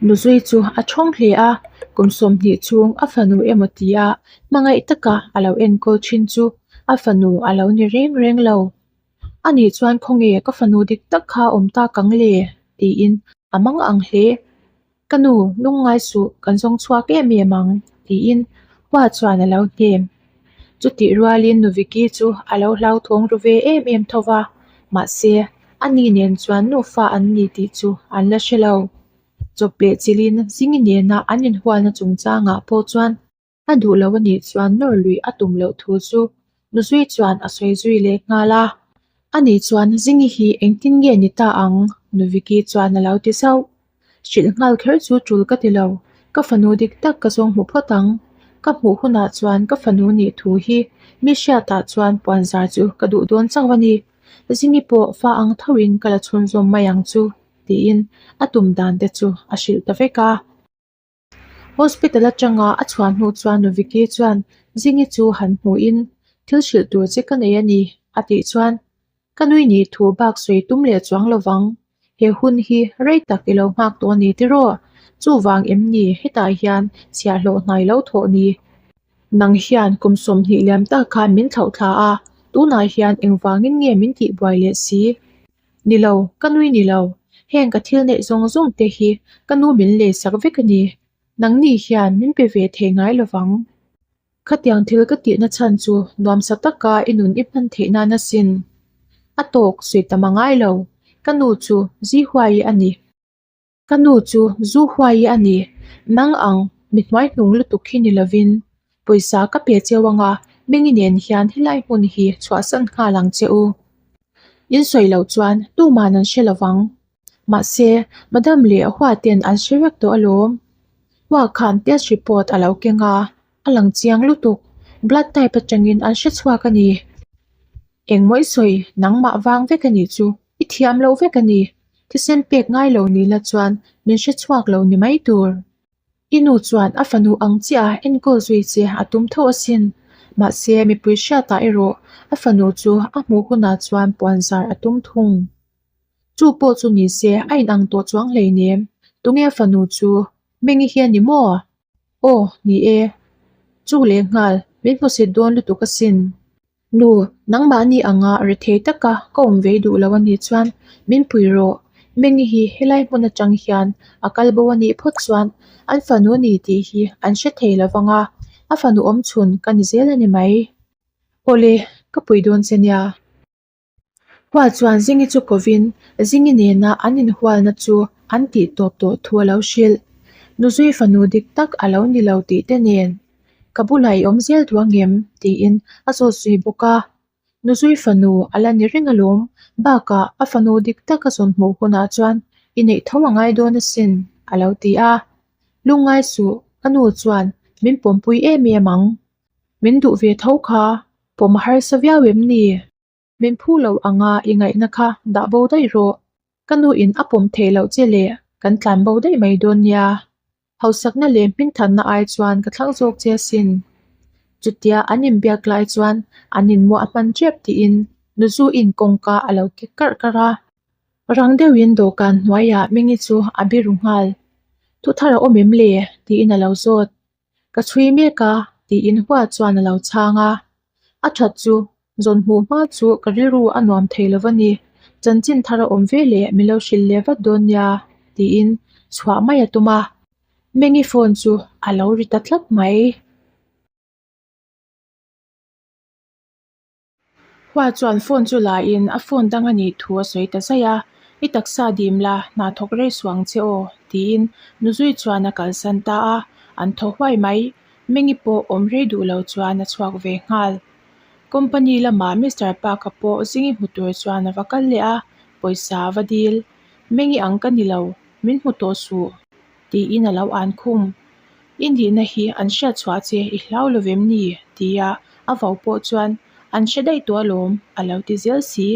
Nuzui chu a thawng hle a, kum 20 chhung a fanu emaw tia hmangaih taka a lo enkawl thin chu a fanu a lo ni reng reng lo. Ani chuan khawnge ka fanu dik tak kha awm tak ang le? tiin a mang ang hle. Ka nu, lungngai suh, kan zawng chhuak em em ang, tiin Hua chuan a lo hnem. Chutih rualin nu Vicky chu a lo hlauthawng ru ve em em tho va, mahse, ani nen chuan nufa an ni tih chu an la hre lo. Chawp leh chilhin Zingi nena an inhualna chungchangah pawh chuan A duh lo a nih chuan nawr luih a tum loh thu chu Nuzui chuan a sawi zui leh nghal a. A nih chuan Zingi hi engtin nge ni ta ang? Nu Vicky chuan a lo ti zauh. Hrilh nghal kher chu tul ka ti lo, ka fanu dik tak ka zawng hmu phawt ang. Ka hmuh hunah chuan ka fanu nih thu hi mi hriatah chuan puanzar chu ka duh dawn chauh a ni. Zingi pawh fa ang thoin ka la chhunzawm mai ang chu, tiin a tum dan te chu a hrilh ta vek a. Hospital atanga a chhuah hnu chuan Nu Vicky chuan Zingi chu han hmuhin thil hrilh tur che ka nei a ni a tih chuan ka nui nih thu bak sawi tum leh chuang lovang, he hun hi rei tak i lo nghak tawh a ni tiraw? Chuvang em ni hetah hian chhiahhlawh hnai lo thawh ni? Nang hian kum 20 liam tak khan min thlauh thla a, tunah hian engvangin nge min tihbuai leh si? Ni lo, ka nui ni lo. Heng ka thil neih zawng zawng te hi ka nu min lei sak vek a ni. Nangni hian min pe ve thei ngai lo vang. Khatiang thil ka tihna chhan chu nuamsa taka i nun i hman theih nan asin. A tawk sawi tam a ngai lo. Ka nu chu zi huai a ni. Ka nu chu zu huai a ni. Nang ang mi hnuaihnung lutuk hi ni lovin pawisa ka pe cheu anga Mengi nen hian helai hmun hi chhuahsan nghal ang che u. In sawi loh chuan tuman an hre lovang. Mahse, Madam leh Hua ten an hre vek tawh alawm. Hua khan test report a lo keng a, a lang chiang lutuk. Blood type atangin an hre chhuak a ni. Engmawih sawi nangmah vang vek a nih chu i thiam lo vek a ni. Thisen pek ngai lo ni la chuan min hre chhuak lo ni mai tur. I nu chuan a fanu ang chiah a enkawl zui che a tum tho asin. Mahse mipui hriatah erawh a fanu chu a hmuh hunah chuan puan zar a tum thung. Chu pawh chu ni se a inang tawh chuang hleinem. Tunge a fanu chu? Mengi hi a ni maw? Aw, ni e. Chu leh nghal, min hmusit dawn lutuk asin. Nu, nangmahni anga rethei taka ka awm vei duh lo a nih chuan min pui rawh. Mengi hi helai hmun atang hian a kal bo a nih phawt chuan an fanu a ni tih hi an hre thei lo vang a, a fanu awm chhun ka ni zel a ni mai. Awle, ka pui dawn che nia. Hua chuan Zingi chu kovin Zingi nena an inhualna chu an tih tawp tawh thu a lo hrilh. Nuzui fanu dik tak a lo ni lo tih te nen, Ka bulah i awm zel duh angem? tiin a zawt zui bawk a. Nuzui fanu a la ni reng alawm, bakah a fanu dik tak a zawn hmuh hunah chuan I neih tho a ngai dawn asin, a lo ti a. Lungngai suh, ka nu chuan min pawmpui em em ang. Min duh ve tho kha, pawm a harsa viau em ni? Min phu lo anga i ngaihna kha dah bo daih rawh. Ka nu in a pawm theih loh che leh kan tlan bo daih mai dawn nia. Hausakna leh hmingthanna ai chuan ka thlang zawk che asin. Chutia an inbiak lai chuan an inmuah hman tep tiin Nuzu in kawngka a lo kek karh karh a. Rang deuhin dawhkan hnuaiah Mingi chu a biru nghal. Thuthar a awm em le? tiin a lo zawt. Ka chhui mek a, tiin Hua chuan a lo chhang a. A that chu zawn hmuh hma chu ka rilru a nuam thei lo va ni. Chanchin thar a awm ve leh min lo hrilh leh vat dawn nia, tiin chhuah mai a tum a. Mengi phone chu a lo ri ta tlat mai. Hua chuan phone chu la in a phone dang a nih thu a sawi ta zaih a, I taksa dim la, hna thawk rei suang che aw, tiin Nuzui chuan a kalsan ta a, an thaw huai mai. Mengi pawh awm rei duh lo chuan a chhuak ve nghal. Company lamah Mister Park-a pawh zingi hmu tur chuan a va kal leh a, pawisa a va dil. Mengi ang ka ni lo, min hmu tawh suh, tiin a lo an khum. I nihna hi an hriat chhuah che i hlau lo vem ni? tia a vau pawh chuan an hre daih tawh alawm a lo ti zel si.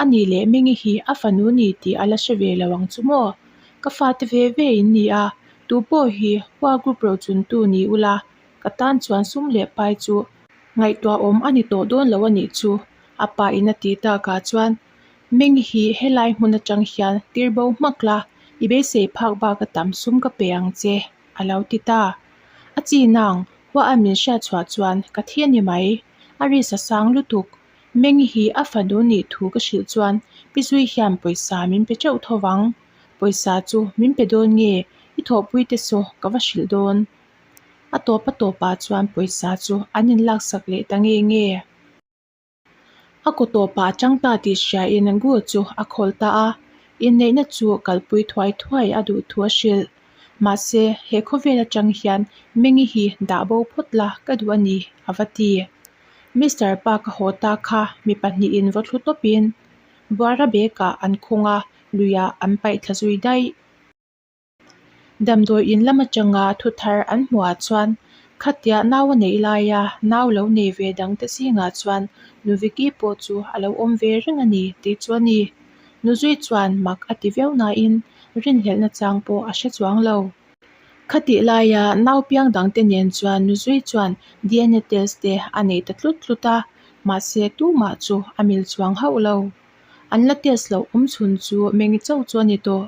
A nih leh Mingi hi a fanu ni tih a la hre ve lo ang chu maw? Ka fate ve ve in ni a, tu pawh hi Hua Group rochuntu ni ula, ka tan chuan sum leh pai chu ngaihtuahawm a ni tawh dawn lo a nih chu a pa in a ti takah chuan Meng hi helai hmun atang hian tir bo hmak la, i beisei phak bak a tam sum ka pe ang che, a lo ti ta. A chi nang, hua a min hriat chhuah chuan ka thi a ni mai. A risa sang lutuk. Meng hi a fanu nih thu ka hrilh chuan pi zui hian pawisa min pe teuh tho vang. Pawisa chu min pe dawn nge, i thawhpui te saw ka va hrilh dawn. A tawp a tawpah chuan pawisa chu an inlaksak leh ta nge nge. A kaw tawpah a chang ta tih hriain Gu chu a khawl ta a, inneihna chu kalpui thuai thuai a duh thu a hrilh. Mahse, he khawvel atang hian Mengi hi dah bo phawt la ka duh a ni, a va ti. Mister Park a haw ta kha mi pahnihin vaw thlu tawpin Buara bag-ah an khung a, luiah an paih thla zui daih. Damdawi in lam atanga thu thar an hmuhah chuan khatia nau a neih laia nau lo nei ve dangte zingah chuan Nuviki pawh chu a lo awm ve reng a ni tih chu a ni. Nuzui chuan mak a ti viau nain rinhlelhna chang pawh a hre chuang lo. Khatih laia nau piang dangte nen chuan Nuzui chuan DNA test te a nei ta tlut tlut a, mahse tumah chu a mil chuang hauh lo. An la test loh awm chhun chu Mengi chauh chu a ni tawh.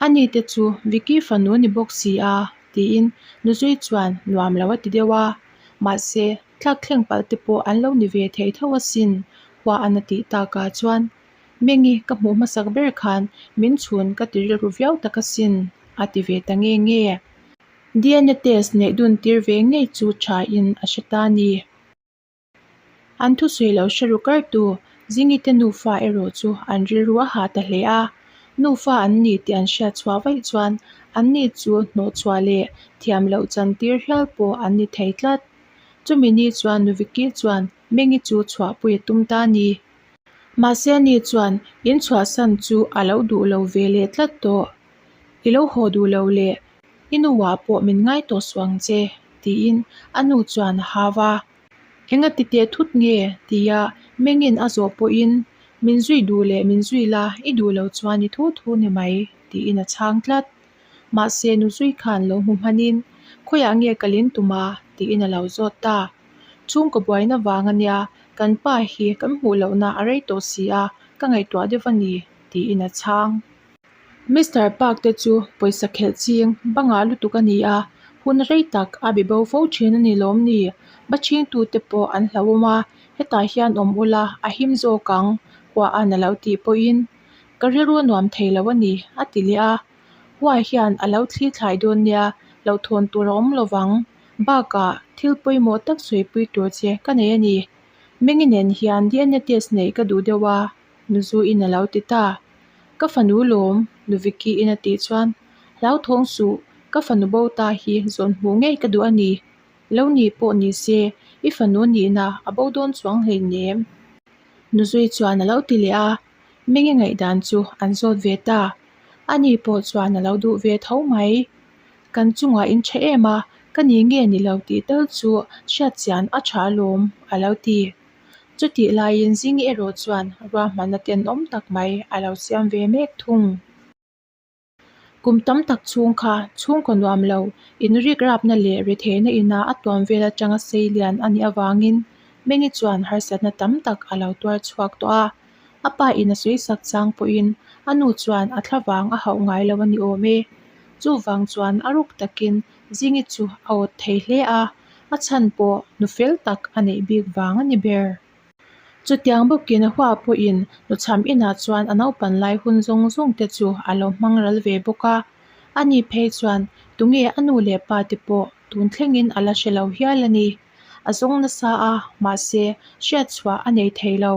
Ani te chu Vicky fanu ni bawk si a, tiin Nuzui chuan nuam lo a ti deuh a. Mahse, tlak thleng palh te pawh an lo ni ve thei tho asin, hua a na tih takah chuan Mengi ka hmuh hmasak ber khan min chhun ka ti rilru viau tak asin, a ti ve ta nge nge. DNA test neih dun tir ve ngei chu tha in a hre ta ni. An thusawi lo hre ru kartu Zingite nufa erawh chu an rilru a ha ta hle a. Nufa an ni tih an hriat chhuah vaih chuan an ni chu hnawhchhuah leh thiam loh chan tir hial pawh an ni thei tlat. Chumi ni chuan Nuviki chuan Mengi chu chhuahpui a tum ta a ni. Mahse ani chuan in chhuahsan chu a lo duh lo ve leh tlat tawh. I lo haw duh lo leh i nuah pawh min ngai tawh suh ang che, tiin a nu chuan a hau a. Enga ti teh thut nge? tia Mengin a zawh pawhin, Min zui duh leh min zui la, i duh lo chuan i thu thu ni mai, tiin a chhang tlat. Mahse nu zui khan lo hmu hmanin, Khawiah nge ka lin tum a? tiin a lo zawt ta. Chhungkaw buaina vang a nia, kan pa hi kan hmuh lohna a rei tawh si a, ka ngaihtuah deuh a ni, tiin a chhang. Mister Park te chu pawisa khelh ching bangah lutuk a ni a, hun rei tak a be bo fo thin a ni lawm ni? Ba chhingtu te pawh an hlauhawm a, hetah hian awm ula a him zawk ang, huah an a lo tih pawhin ka rilru a nuam thei lo a ni, a ti leh a. Hua hian a lo thli thlai dawn nia, hlauhthawn tur a awm lo vang. Bakah thil pawimawh tak sawipui tur che ka nei a ni. Mengi nen hian DNA test neih ka duh deuh a, Nuzuin a lo ti ta. Ka fanu lawm, Nu Vicky-in a tih chuan, Hlauthawng suh, ka fanu bo ta hi zawn hmuh ngei ka duh a ni. Lo ni pawh ni se, i fanu nihna a bo dawn chuang hleinem. Nuzui chuan a lo ti leh a, Mengi ngaihdan chu an zawt ve ta. Ani pawh chuan a lo duh ve tho mai. Kan chungah in tha em a, ka ni nge ni lo tih tal chu hriat chian a tha alawm, a lo ti. Chutih laiin Zingi erawh chuan ruahmanna tenawm tak mai a lo siam ve mek thung. Kum tam tak chhung kha chhungkaw nuam lo, inrik rapna leh retheihna ina a tuam vel atanga sei lian a nih avangin Mengi chuan harsatna tam tak a lo tuar chhuak tawh a. A pa in a sawisak chang pawhin a nu chuan a thlavang a hauh ngai lo a ni awm e. Chuvang chuan a ruk takin Zingi chu a awt thei hle a, a chhan pawh nu fel tak a neih bik vang a ni ber. Chutiang bawkin a hua pawhin nuchham inah chuan a naupan lai hun zawng zawng te chu a lo hmang ral ve bawk a. Ani phei chuan tunge a nu leh pa te pawh tun thlengin a la hre lo hial a ni. A zawng nasa a, mahse hriatchhuah a nei thei lo.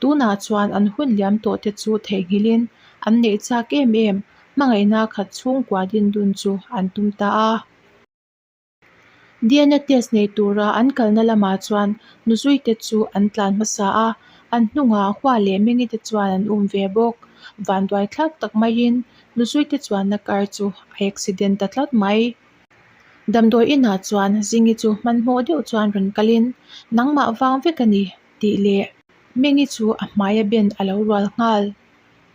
Tunah chuan an hun liam tawh te chu theihnghilhin an neih chak em em, hmangaihna khat chhungkua din dun chu an tum ta a. DNA test nei tura an kalna lamah chuan nuzuite chu an tlan hmasa a, an hnungah Hua leh Mengi te chuan an um ve bawk. Vanduai thlak tak maiin nuzuite chuanna car chu a accident ta tlat mai. Damdawi inah chuan Zingi chu hmanhmawh deuh chuan rawn kalin, Nangmah vang vek a ni, tih leh Mengi chu a hmaia ben a lo rual nghal.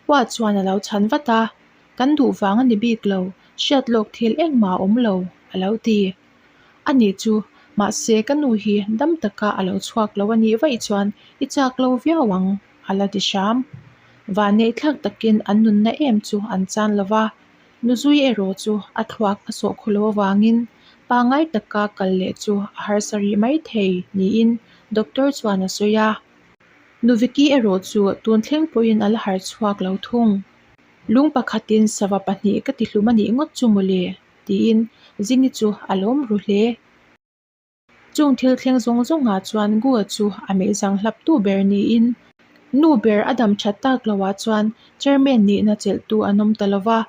Hua chuan a lo chhan vat a, Kan duh vang a ni bik lo, hriat lawk thil engmah a awm lo, a lo ti. A nih chu, mahse ka nu hi dam taka a lo chhuak lo a nih vaih chuan i chak lo viau ang, a la ti hram. Vanneih thlak takin an nunna em chu an chan lo va, Nuzui erawh chu a thluak a sawh khaw lo avangin pangngai taka kal leh chu a harsa rih mai thei niin doctor chuan a sawi a. Nuviki erawh chu tun thleng pawhin a la harh chhuak lo thung. Lung pakhatin sava pahnih ka tihlum a nih ngawt chu mawle, tiin Zingi chu a lawm ru hle. Chung thil thleng zawng zawngah chuan Gua chu a meizang hlaptu ber niin nu ber a dam that tak loah chuan chairman nihna chelhtu an awm ta lo va,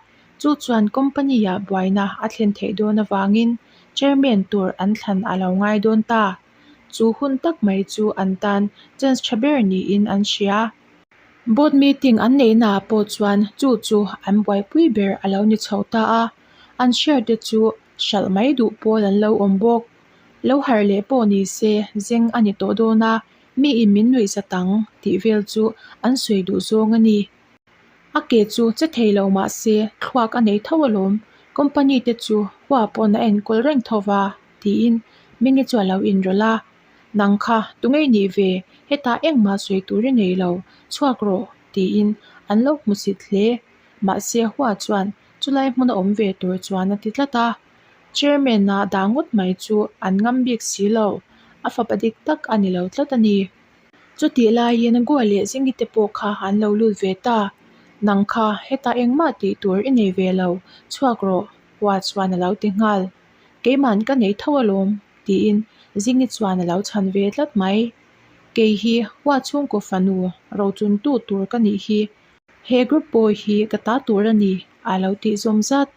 chu chuan company-ah buaina a thlen theih dawn avangin chairman tur an thlan a lo ngai dawn ta. Chu hun tak mai chu an tan chance tha ber niin an hria. Board meeting an neihnaah pawh chuan chu chu an buaipui ber a lo ni chho ta a, an share te chu hralh mai duh pawl an lo awm bawk. Lo harh leh pawh ni se zeng a ni tawh dawn a, mi in min nuih zat ang tih vel chu an sawi duh zawng a ni. A ke chu che thei lo mah se thluak a nei tho alawm, company te chu hua pawn a enkawl reng tho va tiin Mingi chu a lo inrawlh a. Nang kha tungei nih ve, hetah engmah sawi tur i nei lo, chhuak rawh tiin an lo hmu sit hle. Mahse hua chuan chulai hmun a awm ve tur chuan a ti tlat a. Chairman-a dah ngawt mai chu an ngam bik si lo, a fapa dik tak a ni lo tlat a ni. Chutih laiin Goa leh Zingi te pawh kha an lo lut ve ta. Nang kha hetah engmah tih tur i nei ve lo, chhuak rawh, Hua chuan a lo ti nghal. Keiman ka nei tho alawm, tiin Zingi chuan a lo chhan ve tlat mai. Kei hi Hua chhungkaw fanu rochuntu tur ka nih hi. He group pawh hi ka ta tur a ni, a lo tih zawm zat.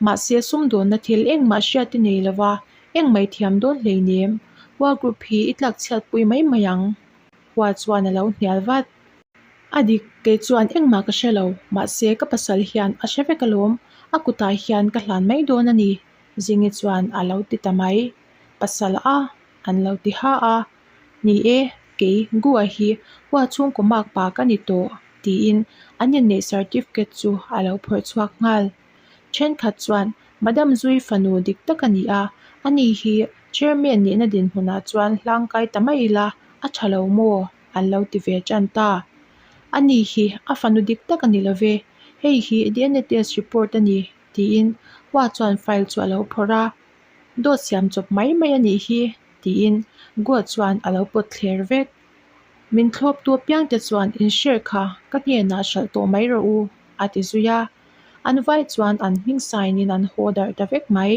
Mahse sumdawnna thil engmah hriat i nei lova, engmah i thiam dawn hleinem. Hua group hi i tlak chhiatpui mai mai ang. Hua chuan a lo hnial vat. A dik, kei chuan engmah ka hre lo, mahse ka pasal hian a hre vek alawm, a kutah hian ka hlan mai dawn a ni, Zingi chuan a lo ti ta mai. Pasal a, an lo ti ha a. Ni e, kei Gua hi hua chhungkaw mak pa ka ni tawh, tiin an inneih certificate chu a lo phawrh chhuak nghal. Thenkhat chuan Madam Zui fanu dik tak a ni a, ani hi Chairman nihna dinhmunah chuan hlangkai ta mai ila a tha lo maw? an lo ti ve tan ta. Ani hi a fanu dik tak a ni lo ve, hei hi DNA test report a ni, tiin Hua chuan file chu a lo phawrh a. Dawt siam chawp mai mai a nih hi, tiin Goa chuan a lo pawt thler vek. Min thlawptu apiangte chuan in share kha ka hnenah hralh tawh mai rawh u, a ti zui a. An vai chuan an hming sign in an haw darh ta vek mai.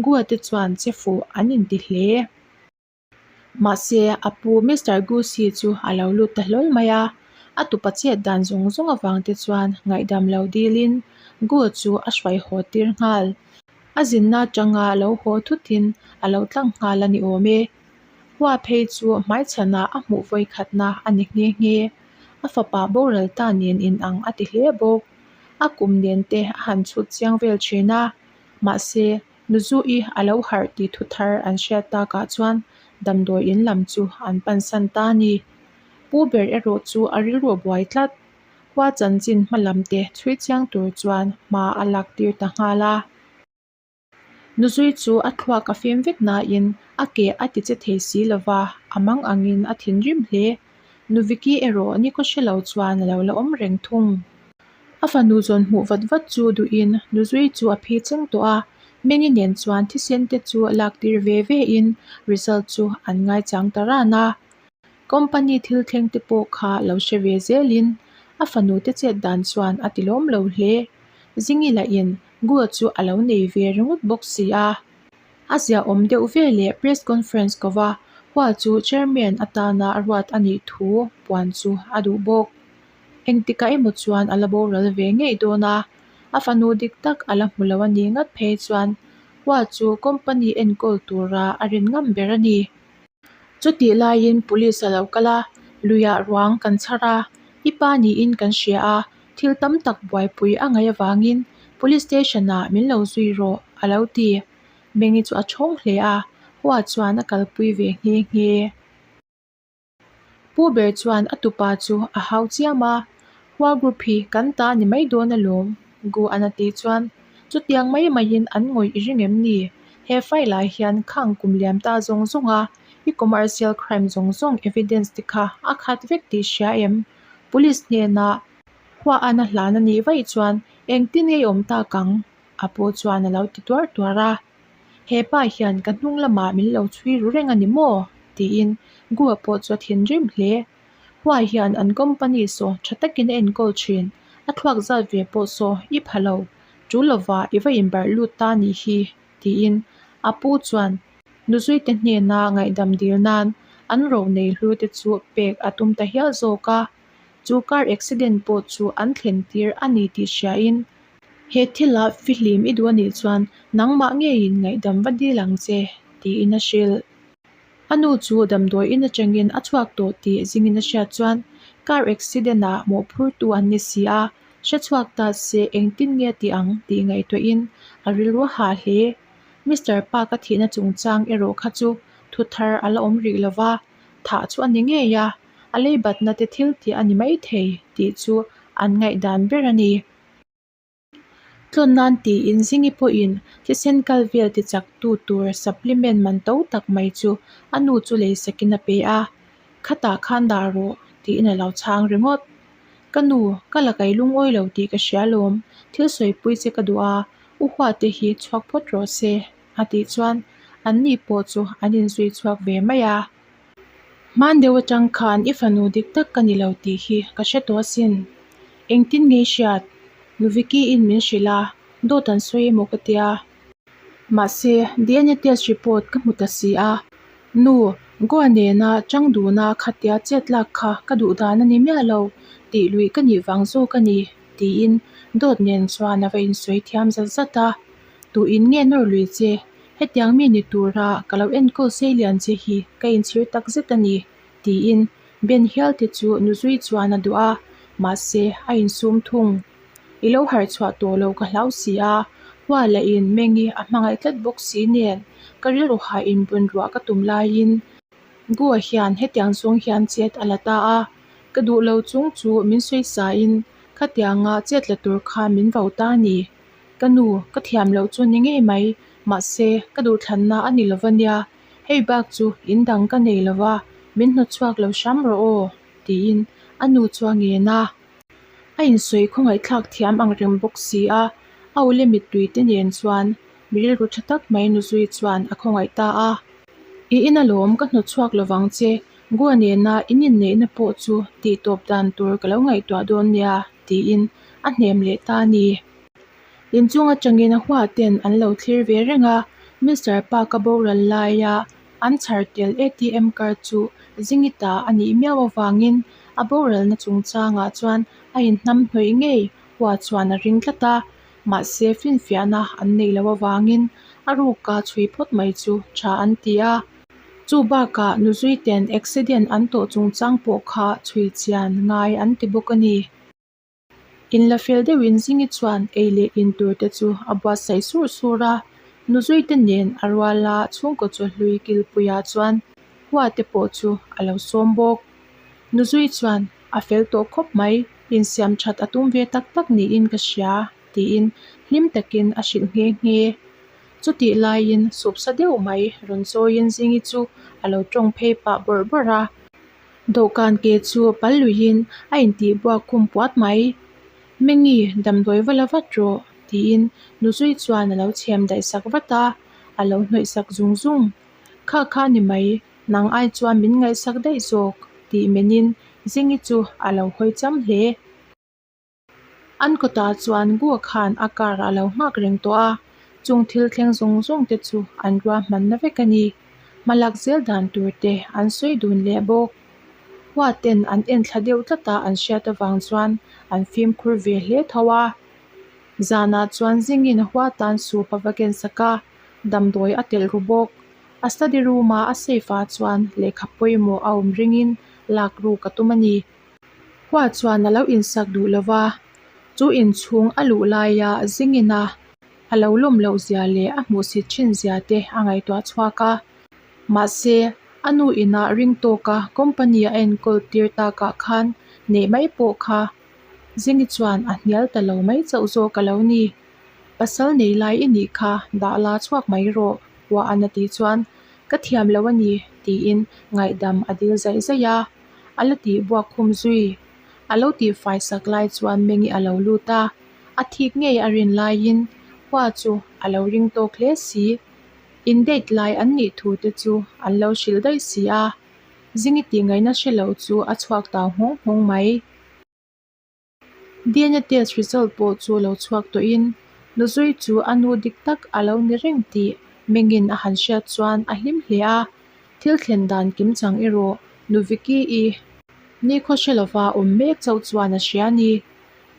Goa te chuan che fuh an inti hle. Mahse, a pu Mister Goosey chu a lo lut ta hlawl mai a, a tupa chet dan zawng zawng avang te chuan ngaihdam lo dilin Goo chu a hruai haw tir nghal. A zinna atanga lo haw thutin a lo tlang nghal a ni awm e. Hua phei chu hmaichhanah a hmuh vawikhatna a ni nghe nghe. A fapa boral ta nen inang a ti hle bawk. A kum nen te a han chhut chiang vel thin a, mahse Nuzu-i a lo harh tih thu thar an hriat takah chuan damdawi in lam chu an pansan ta a ni. Pu ber erawh chu a rilru a buai tlat. Khua chanchin hma lam te chhui chiang tur chuan hma a lak tir ta nghal a. Nuzui chu a thluak a fim vek nain a ke a ti che thei si lo va, a mang angin a thinrim hle. Nuviki erawh nikhaw hre lo chuan a lo la awm reng thung. A fanu zawn hmuh vat vat chu duhin Nuzui chu a phi cheng tawh a, Mengi nen chuan thisen te chu lak tir ve ve in result chu an ngaichang ta ran a. Company thil thleng te pawh kha lo hre ve zelin a fanu te chet dan chuan a ti lawm lo hle. Zingi lahin Gua chu a lo nei ve ringawt bawk si a. A ziaawm deuh ve leh press conference ko va, Hua chu chairman atana ruat a nih thu puan chu a duh bawk. Engtikah emaw chuan a la boral ve ngei dawn a, a fanu dik tak a la hmu lo a nih ngat phei chuan Hua chu company enkawl tura a rin ngam ber a ni. Chutih laiin police a lo kal a, luiah ruang kan chhar a, i pa niin kan hria a, thil tam tak buaipui a ngaih avangin police station ah min lo zui rawh a lo ti. Mengi chu a thawng hle a, Hua chuan a kalpui ve nghe nghe. Pu ber chuan a tupa chu a hau chiam a, Hua group hi kan ta ni mai dawn alawm, Gu an a tih chuan chutiang mai maiin an ngawih i ring em ni? He file ah hian khang kum liam ta zawng zawng a, i commercial crime zawng zawng evidence te kha a khat vek tih hria em? Police hnena Hua an a hlan a nih vaih chuan engtin nge i awm tak ang? A pu chuan a lo ti tuar tuar a. He pa hian ka hnung lamah min lo chhui ru reng a ni maw? tiin Gua pawh chu a thinrim hle. Hua hian an company saw tha takin a enkawl thin, a thluak zat ve pawh saw i pha lo, tul lova i va inbarh lut ta nih hi, tiin a pu chuan Nuzuite hnena ngaihdam dil nan an ro nei hlu te chu pek a tum ta hial zawk a, chu car accident pawh chu an thlen tir a ni tih hriain He thila fihlim i duh a nih chuan nangmah ngeiin ngaihdam va dil ang che, tiin a hrilh. A nu chu damdawi in atangin a chhuak tawh tih zingin a hriat chuan car accident ah mawhphurtu an ni si a, hre chhuak ta se engtin nge tih ang tih ngaihtuahin a rilru a hah hle. Mister Park a thihna chungchang erawh kha chu thu thar a la awm rih lo va, thah chu a ni ngei a, a leibatna te thil tih a ni maithei tih chu an ngaihdan ber a ni. Tlawn nan tiin Zingi pawhin thisen kal vel ti chak tu tur supplement man to tak mai chu a nu chu lei sakin a pe a, Khatah khan dah rawh tiin a lo chhang ringawt. Ka nu, ka la kai lungawi lo tih ka hria lawm, thil sawipui che ka duh a, u huate hi chhuak phawt rawh se a tih chuan anni pawh chu an inzui chhuak ve mai a. Hman deuh atang khan i fanu dik tak ka ni lo tih hi ka hre tawh asin. Engtin nge i hriat? Nuviki in min hrilh a, dawt an sawi emaw ka tia. Mahse, DNA test report ka hmu ta si a. Nu, Goa nena chang duna khatia chet lak kha ka duh dan a ni miah lo tih luih ka nih vang zawk a ni, tiin dawt nen chuan a va insawi thiam zat zat a. Tuin nge nawr lui che? Hetiang mi ni tura ka lo enkawl sei lian che hi ka inchhir tak zet a ni, tiin Ben hial te chu Nuzui chuan a duh a, mahse a insum thung. I lo harh chhuah tawh lo ka hlau si a, Hua lahin Mengi a hmangaih tlat bawk si nen ka rilru hah inbun ruah ka tum laiin Gua hian hetiang zawng hian chet a la ta a, ka duh lo chung chu min sawi sain khatianga chet la tur kha min vo ta a ni. Ka nu, ka thiam loh chu ni ngei mai, mahse, ka duhthlanna a ni lo va nia, hei bak chu in dang ka nei lo va, min hnawt chhuak lo hram rawh aw, tiin a nu chu a ngen a. A insawi khawngaihthlak thiam ang reng bawk si a, a ule mittui te nen chuan mi rilru tha tak mai nuzui chuan a khawngaih ta a. I in alawm, ka hnawt chhuak lo vang che, Goa nena in inneihna pawh chu tih tawp dan tur ka lo ngaihtuah dawn nia, tiin a hnem leh ta a ni. Inchung atangin a hua ten an lo thlir ve reng a, Mister Park-a boral laia an chhar tel ATM card chu Zingita a nih miau avangin a boralna chungchangah chuan a inhnam hnawih ngei hua chuan a ring tlat a, mahse finfiahna an neih loh avangin a ruka chhui phawt mai chu tha an ti a. Chu bakah Nuzuiten accident an tawh chungchang pawh kha chhui chian ngai an ti bawk a ni. Inla fel deuhin Zingi chuan ei leh in tur te chu a buatsaih surh surh a, Nuzuite nen a ruala chhungkaw chawhlui kilpuiah chuan hua te pawh chu a lo sawm bawk. Nuzui chuan a fel tawh khawp mai, insiam that a tum ve tak tak niin ka hria tiin hlim takin a hrilh nghe nghe. Chutih laiin supsa deuh mai rawn chawiin Zingi chu a lo tawng phei pah bawrh bawrh a. Dawhkan ke chu pal luiin a intih buak khum puat mai. Mengi, damdawi va la vat rawh, tiin Nuzui chuan a lo chhem daih sak vat a, a lo hnawih sak zung zung. Kha kha ni mai, nang ai chuan min ngaihsak daih zawk, tih menin Zingi chu a lo hawi cham hle. An kawtah chuan Gua khan a car a lo nghak reng tawh a, chung thil thleng zawng zawng te chu an ruahmanna vek a ni. Hmalak zel dan tur te an sawi dun leh bawk. Hua ten an en thla deuh tlat a an hriat avang chuan an fimkhur ve hle tho a. Zanah chuan zingin hua tan sup a va ken sak a, damdawi a telh ru bawk. A study room a a safe ah chuan lehkha pawimawh a awm ringin lak ruk a tum a ni. Hua chuan a lo insak duh lo va, chu inchhung a luh laia zingin a a lo lawm loh zia leh a hmuhsit thin zia te a ngaihtuah chhuak a. Mahse, a nu inah ring tawka company a enkawl tir takah khan neih mai pawh kha Zingi chuan a hnial ta lo mai chauh zawk a lo ni. Pasal nei lai i nih kha dah la chhuak mai rawh, Hua an a tih chuan ka thiam lo a ni tiin ngaihdam a dil zaih zaih a. A la tih buak khum zui. A lo tih fai sak lai chuan Mengi a lo lut a, a thik ngei a rin laiin Hua chu a lo ring tawk hle si. In date lai an nih thu te chu an lo hrilh daih si a, Zingi tih ngaihna hre lo chu a chhuak tau nghawng nghawng mai. DNA test result pawh chu lo chhuak tawhin Nuzui chu a nu dik tak a lo ni reng tih Mengin a han hriat chuan a hlim hle a, thil thlen dan kim chang erawh Nu Vicky-i nikhaw hre lova awm mek chauh chuan a hria a ni.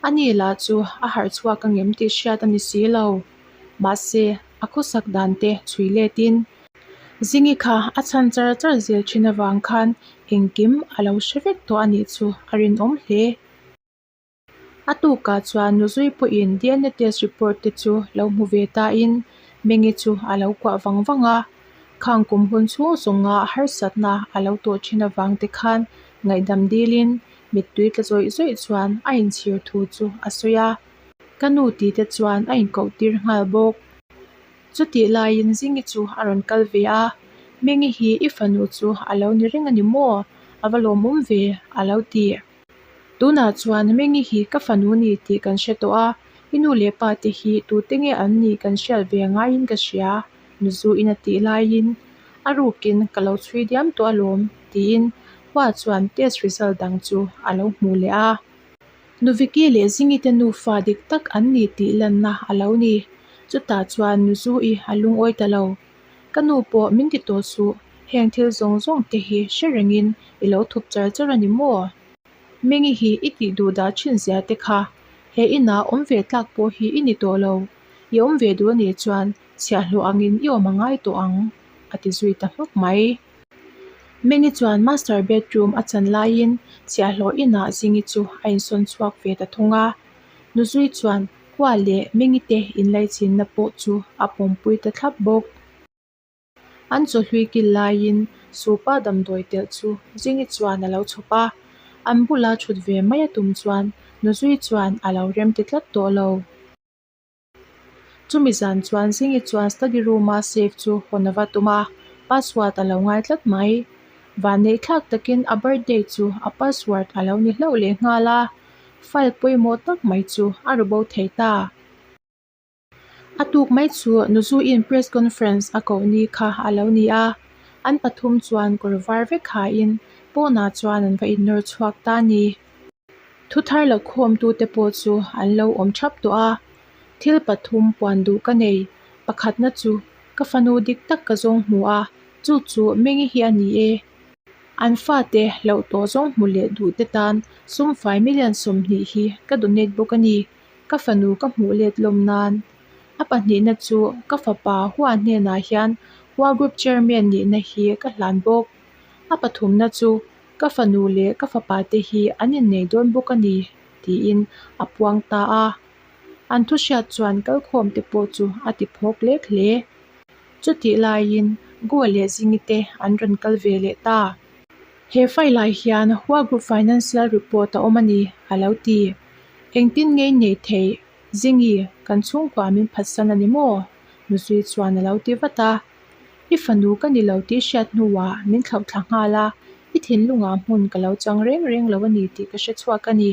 Ani lah chu a harh chhuak angem tih hriat a ni si lo. Mahse, a khawsak dan te chhui letin Zingi kha a chhan char char zel thin avang khan engkim a lo hre vek tawh a nih chu a rinawm hle. A tukah chuan Nuzui pawhin DNA test report te chu lo hmu ve tain Mengi chu a lo kuah vang vang a, khang kum hun chhung zawnga harsatna a lo tawh thin avang te khan ngaihdam dilin mittui tla zawih zawih chuan a inchhir thu chu a sawi a, ka nu tih te chuan a inkoh tir nghal bawk. Chutih laiin Zingi chu a rawn kal ve a, Mengi hi i fanu chu a lo ni reng a ni maw? A va lawmawm ve, a lo ti. Tunah chuan Mengi hi ka fanu ni tih kan hre tawh a, i nu leh pa te hi tute nge an nih kan hriat ve ngaiin ka hria, Nuzuin a tih laiin a rukin ka lo chhui diam tawh alawm, tiin Hua chuan test result dang chu a lo hmuh leh a. Nuviki leh Zingi te nufa dik tak an ni tih lanna a lo ni. Chutah chuan Nuzu-i a lungawi ta lo. Ka nu pawh min ti tawh suh, heng thil zawng zawng te hi hre rengin i lo thup char char a ni maw? Mengi hi i tih duh dah thin zia te kha, he inah awm ve tlak pawh hi i ni tawh lo. I awm ve duh a nih chuan chhiahhlawh angin i awm a ngai tawh ang, a ti zui ta hmak mai. Mengi chuan master bedroom a chan laiin chhiahhlawh inah Zingi chu a insawn chhuak ve ta thung a. Nuzui chuan Hua leh Mengi te inlaichinna pawh chu a pawmpui ta thlap bawk. An chawhlui kil laiin Supa damdawi telh chu Zingi chuan a lo chhawp a, an bula thut ve mai a tum chuan Nuzui chuan a lo rem ti tlat tawh lo. Chumi zan chuan Zingi chuan study room-a safe chu hawn a va tum a, password a lo ngai tlat mai. Vanneih thlak takin a birthday chu a password a lo ni hlauh leh nghal a, file pawimawh tak mai chu a ru bo thei ta. A tuk mai chu Nuzuin press conference a koh ni kha a lo ni a, an pathum chuan kawr var vek hain pawnah chuan an va innawr chhuak ta a ni. Thu thar la khawmtute pawh chu an lo awm thap tawh a, thil pathum puan duh ka nei, pakhatna chu ka fanu dik tak ka zawng hmu a, chu chu Mengi hi a ni e. An fate hlauh tawh zawng hmu leh duh te tan sum fai million 20 hi ka donate bawk a ni, ka fanu ka hmuh let lawm nan. A pahnihna chu ka fapa Hua hnenah hian Hua Group Chairman nihna hi ka hlan bawk. A pathumna chu Ka fanu leh ka fapa te hi an innei dawn bawk a ni, tiin. tiin a puang ta a. An thu hriat chuan kalkhawmte pawh chu a ti phawk lek hle. Chutih laiin Goa leh Zingi te an rawn kal ve leh ta. He file ah hian Hua Group Financial Report a awm a ni, a lo ti. Engtin ngei nei thei Zingi, kan chhungkua min phatsan a ni maw? Nuzui chuan a lo ti vat a. I fanu ka ni lo tih hriat hnuah min thlauh thla nghal a, i thinlungah hmun ka lo chang reng reng lo a ni tih ka hre chhuak a ni.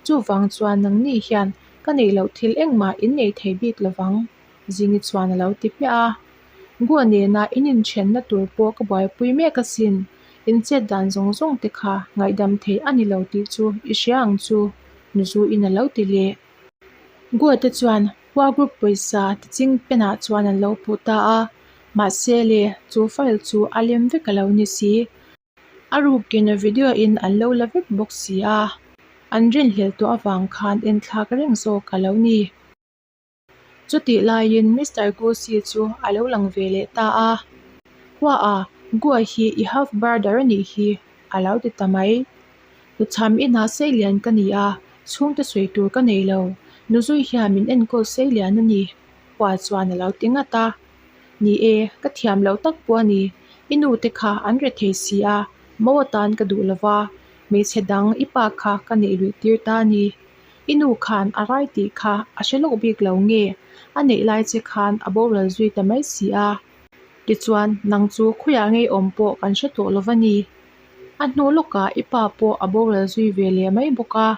Chuvang chuan nangni hian ka neih loh thil engmah in nei thei bik lovang, Zingi chuan a lo ti hmiah a. Gua nena in inthenna tur pawh ka buaipui mek asin, in chet dan zawng zawng te kha ngaihdam theih a ni lo tih chu i hria ang chu, Nuzuin a lo ti leh. Gua te chuan Hua Group pawisa ti ching penah chuan an lo puh ta a, mahse le chu file chu a lem vek a lo ni si. A rukin video in an lo la vek bawk si a, an rinhlelh tawh avang khan enthlak reng zawk a lo ni. Chutih laiin Mister Gosi chu a lo lang ve leh ta a, Hua a, Gua hi i half brother a nih hi, a lo ti ta mai. Tuchham inah seilian ka ni a, chhungte sawi tur ka nei lo. Nuzui hian min enkawl seilian a ni, Hua chuan a lo ti ngat a. Ni e, ka thiam loh tak pawh a ni. I nu te kha an re thei si a, mo atan ka duh lo va, hmeichhe dang i pa kha ka neih luih tir ta a ni. I nu khan a rai tih kha a hre lawk bik lo nge? A neih lai che khan a boral zui ta mai si a. Tichuan, nang chu khawiah ngei awm pawh kan hre tawh lo va ni. A hnu lawkah i pa pawh a boral zui ve leh mai bawk a.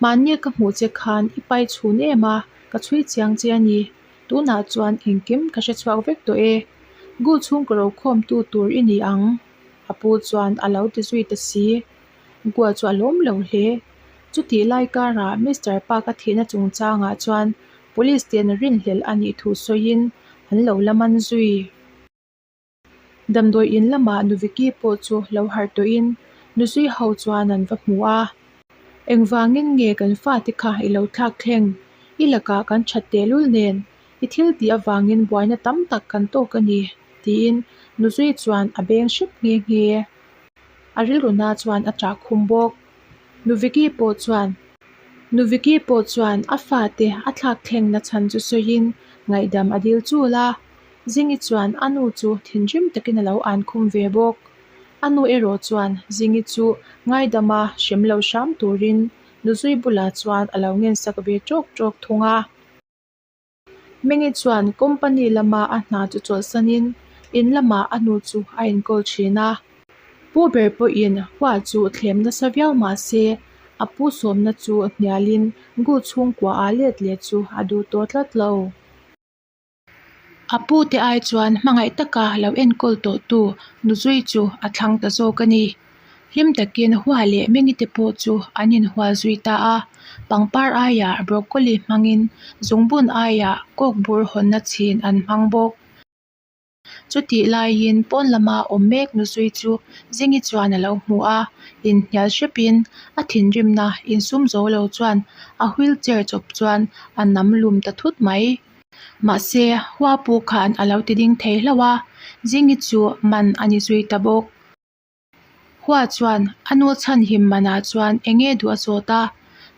Mahni ka hmuh che khan i pai chhun em a, ka chhui chiang che a ni. Tunah chuan engkim ka hre chhuak vek tawh e. Gu chhung ka rokhawmtu tur i ni ang, a pu chuan a lo ti zui ta si. Gua chu a lawm lo hle. Chutih lai karah Mister Park a thihna chungchangah chuan Police ten rinhlelh a nih thu sawiin an lo la man zui. Damdawi in lamah Nu Vicky pawh chu lo harh tawhin Nuzui ho chuan an va hmu a. Engvangin nge kan fate kha i lo thlak thleng? I lakah kan that tehlul nen i thil tih avangin buaina tam tak kan tawk a ni, tiin Nuzui chuan a beng hrep nghe nghe. A rilruna chuan a ṭah khum bawk. Nu Vicky pawh chuan Nu Vicky pawh chuan a fate a thlak thleng na chhan chu sawiin ngaihdam a dil chul a. Zingi chuan a nu chu thinrim takin a lo an khum ve bawk. A nu erawh chuan Zingi chu ngaidama hrem lo hram turin Nuzui bulah chuan a lo ngensak ve ṭawk ṭawk thung a. Mengi chuan company lama a hna chu chawlhsanin in lamah a nu chu a inkawl thin a. Pu ber pawhin hua chu thlem nasa viau mah se a pu sawmna chu hnialin Gu chhungkua ah let leh chu a duh tawh tlat lo. A pu te ai chuan hmangaih taka lo enkawl tawh tu Nuzui chu a thlang ta zawk a ni. Hlim takin hua leh Mengi te pawh chu an inhual zui ta a, pangpar aiah broccoli hmangin zungbun aiah kawkbur hawnna chhin an hmang bawk. Chutih laiin pawn lama awm mek nuzui chu Zingi chuan a lo hmu a, inhnial hrepin a thinrimna insum zo lo chuan a wheelchair chawp chuan a nam lum ta thut mai. Mahse, hua pu khan a lo ti ding thei hlauh a, Zingi chu man a ni zui ta bawk. Hua chuan a nu chhanhim manah chuan eng nge duh a zawt a,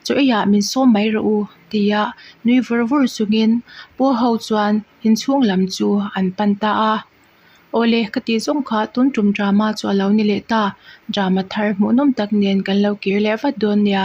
chaw eiah min sawm mai rawh u tia nui vur vur chungin Pu ho chuan inchhung lam chu an pan ta a. Awle ka tih zawng kha tun tum drama chu a lo ni leh ta, drama thar hmuhnawm tak nen kan lo kir leh vat dawn nia.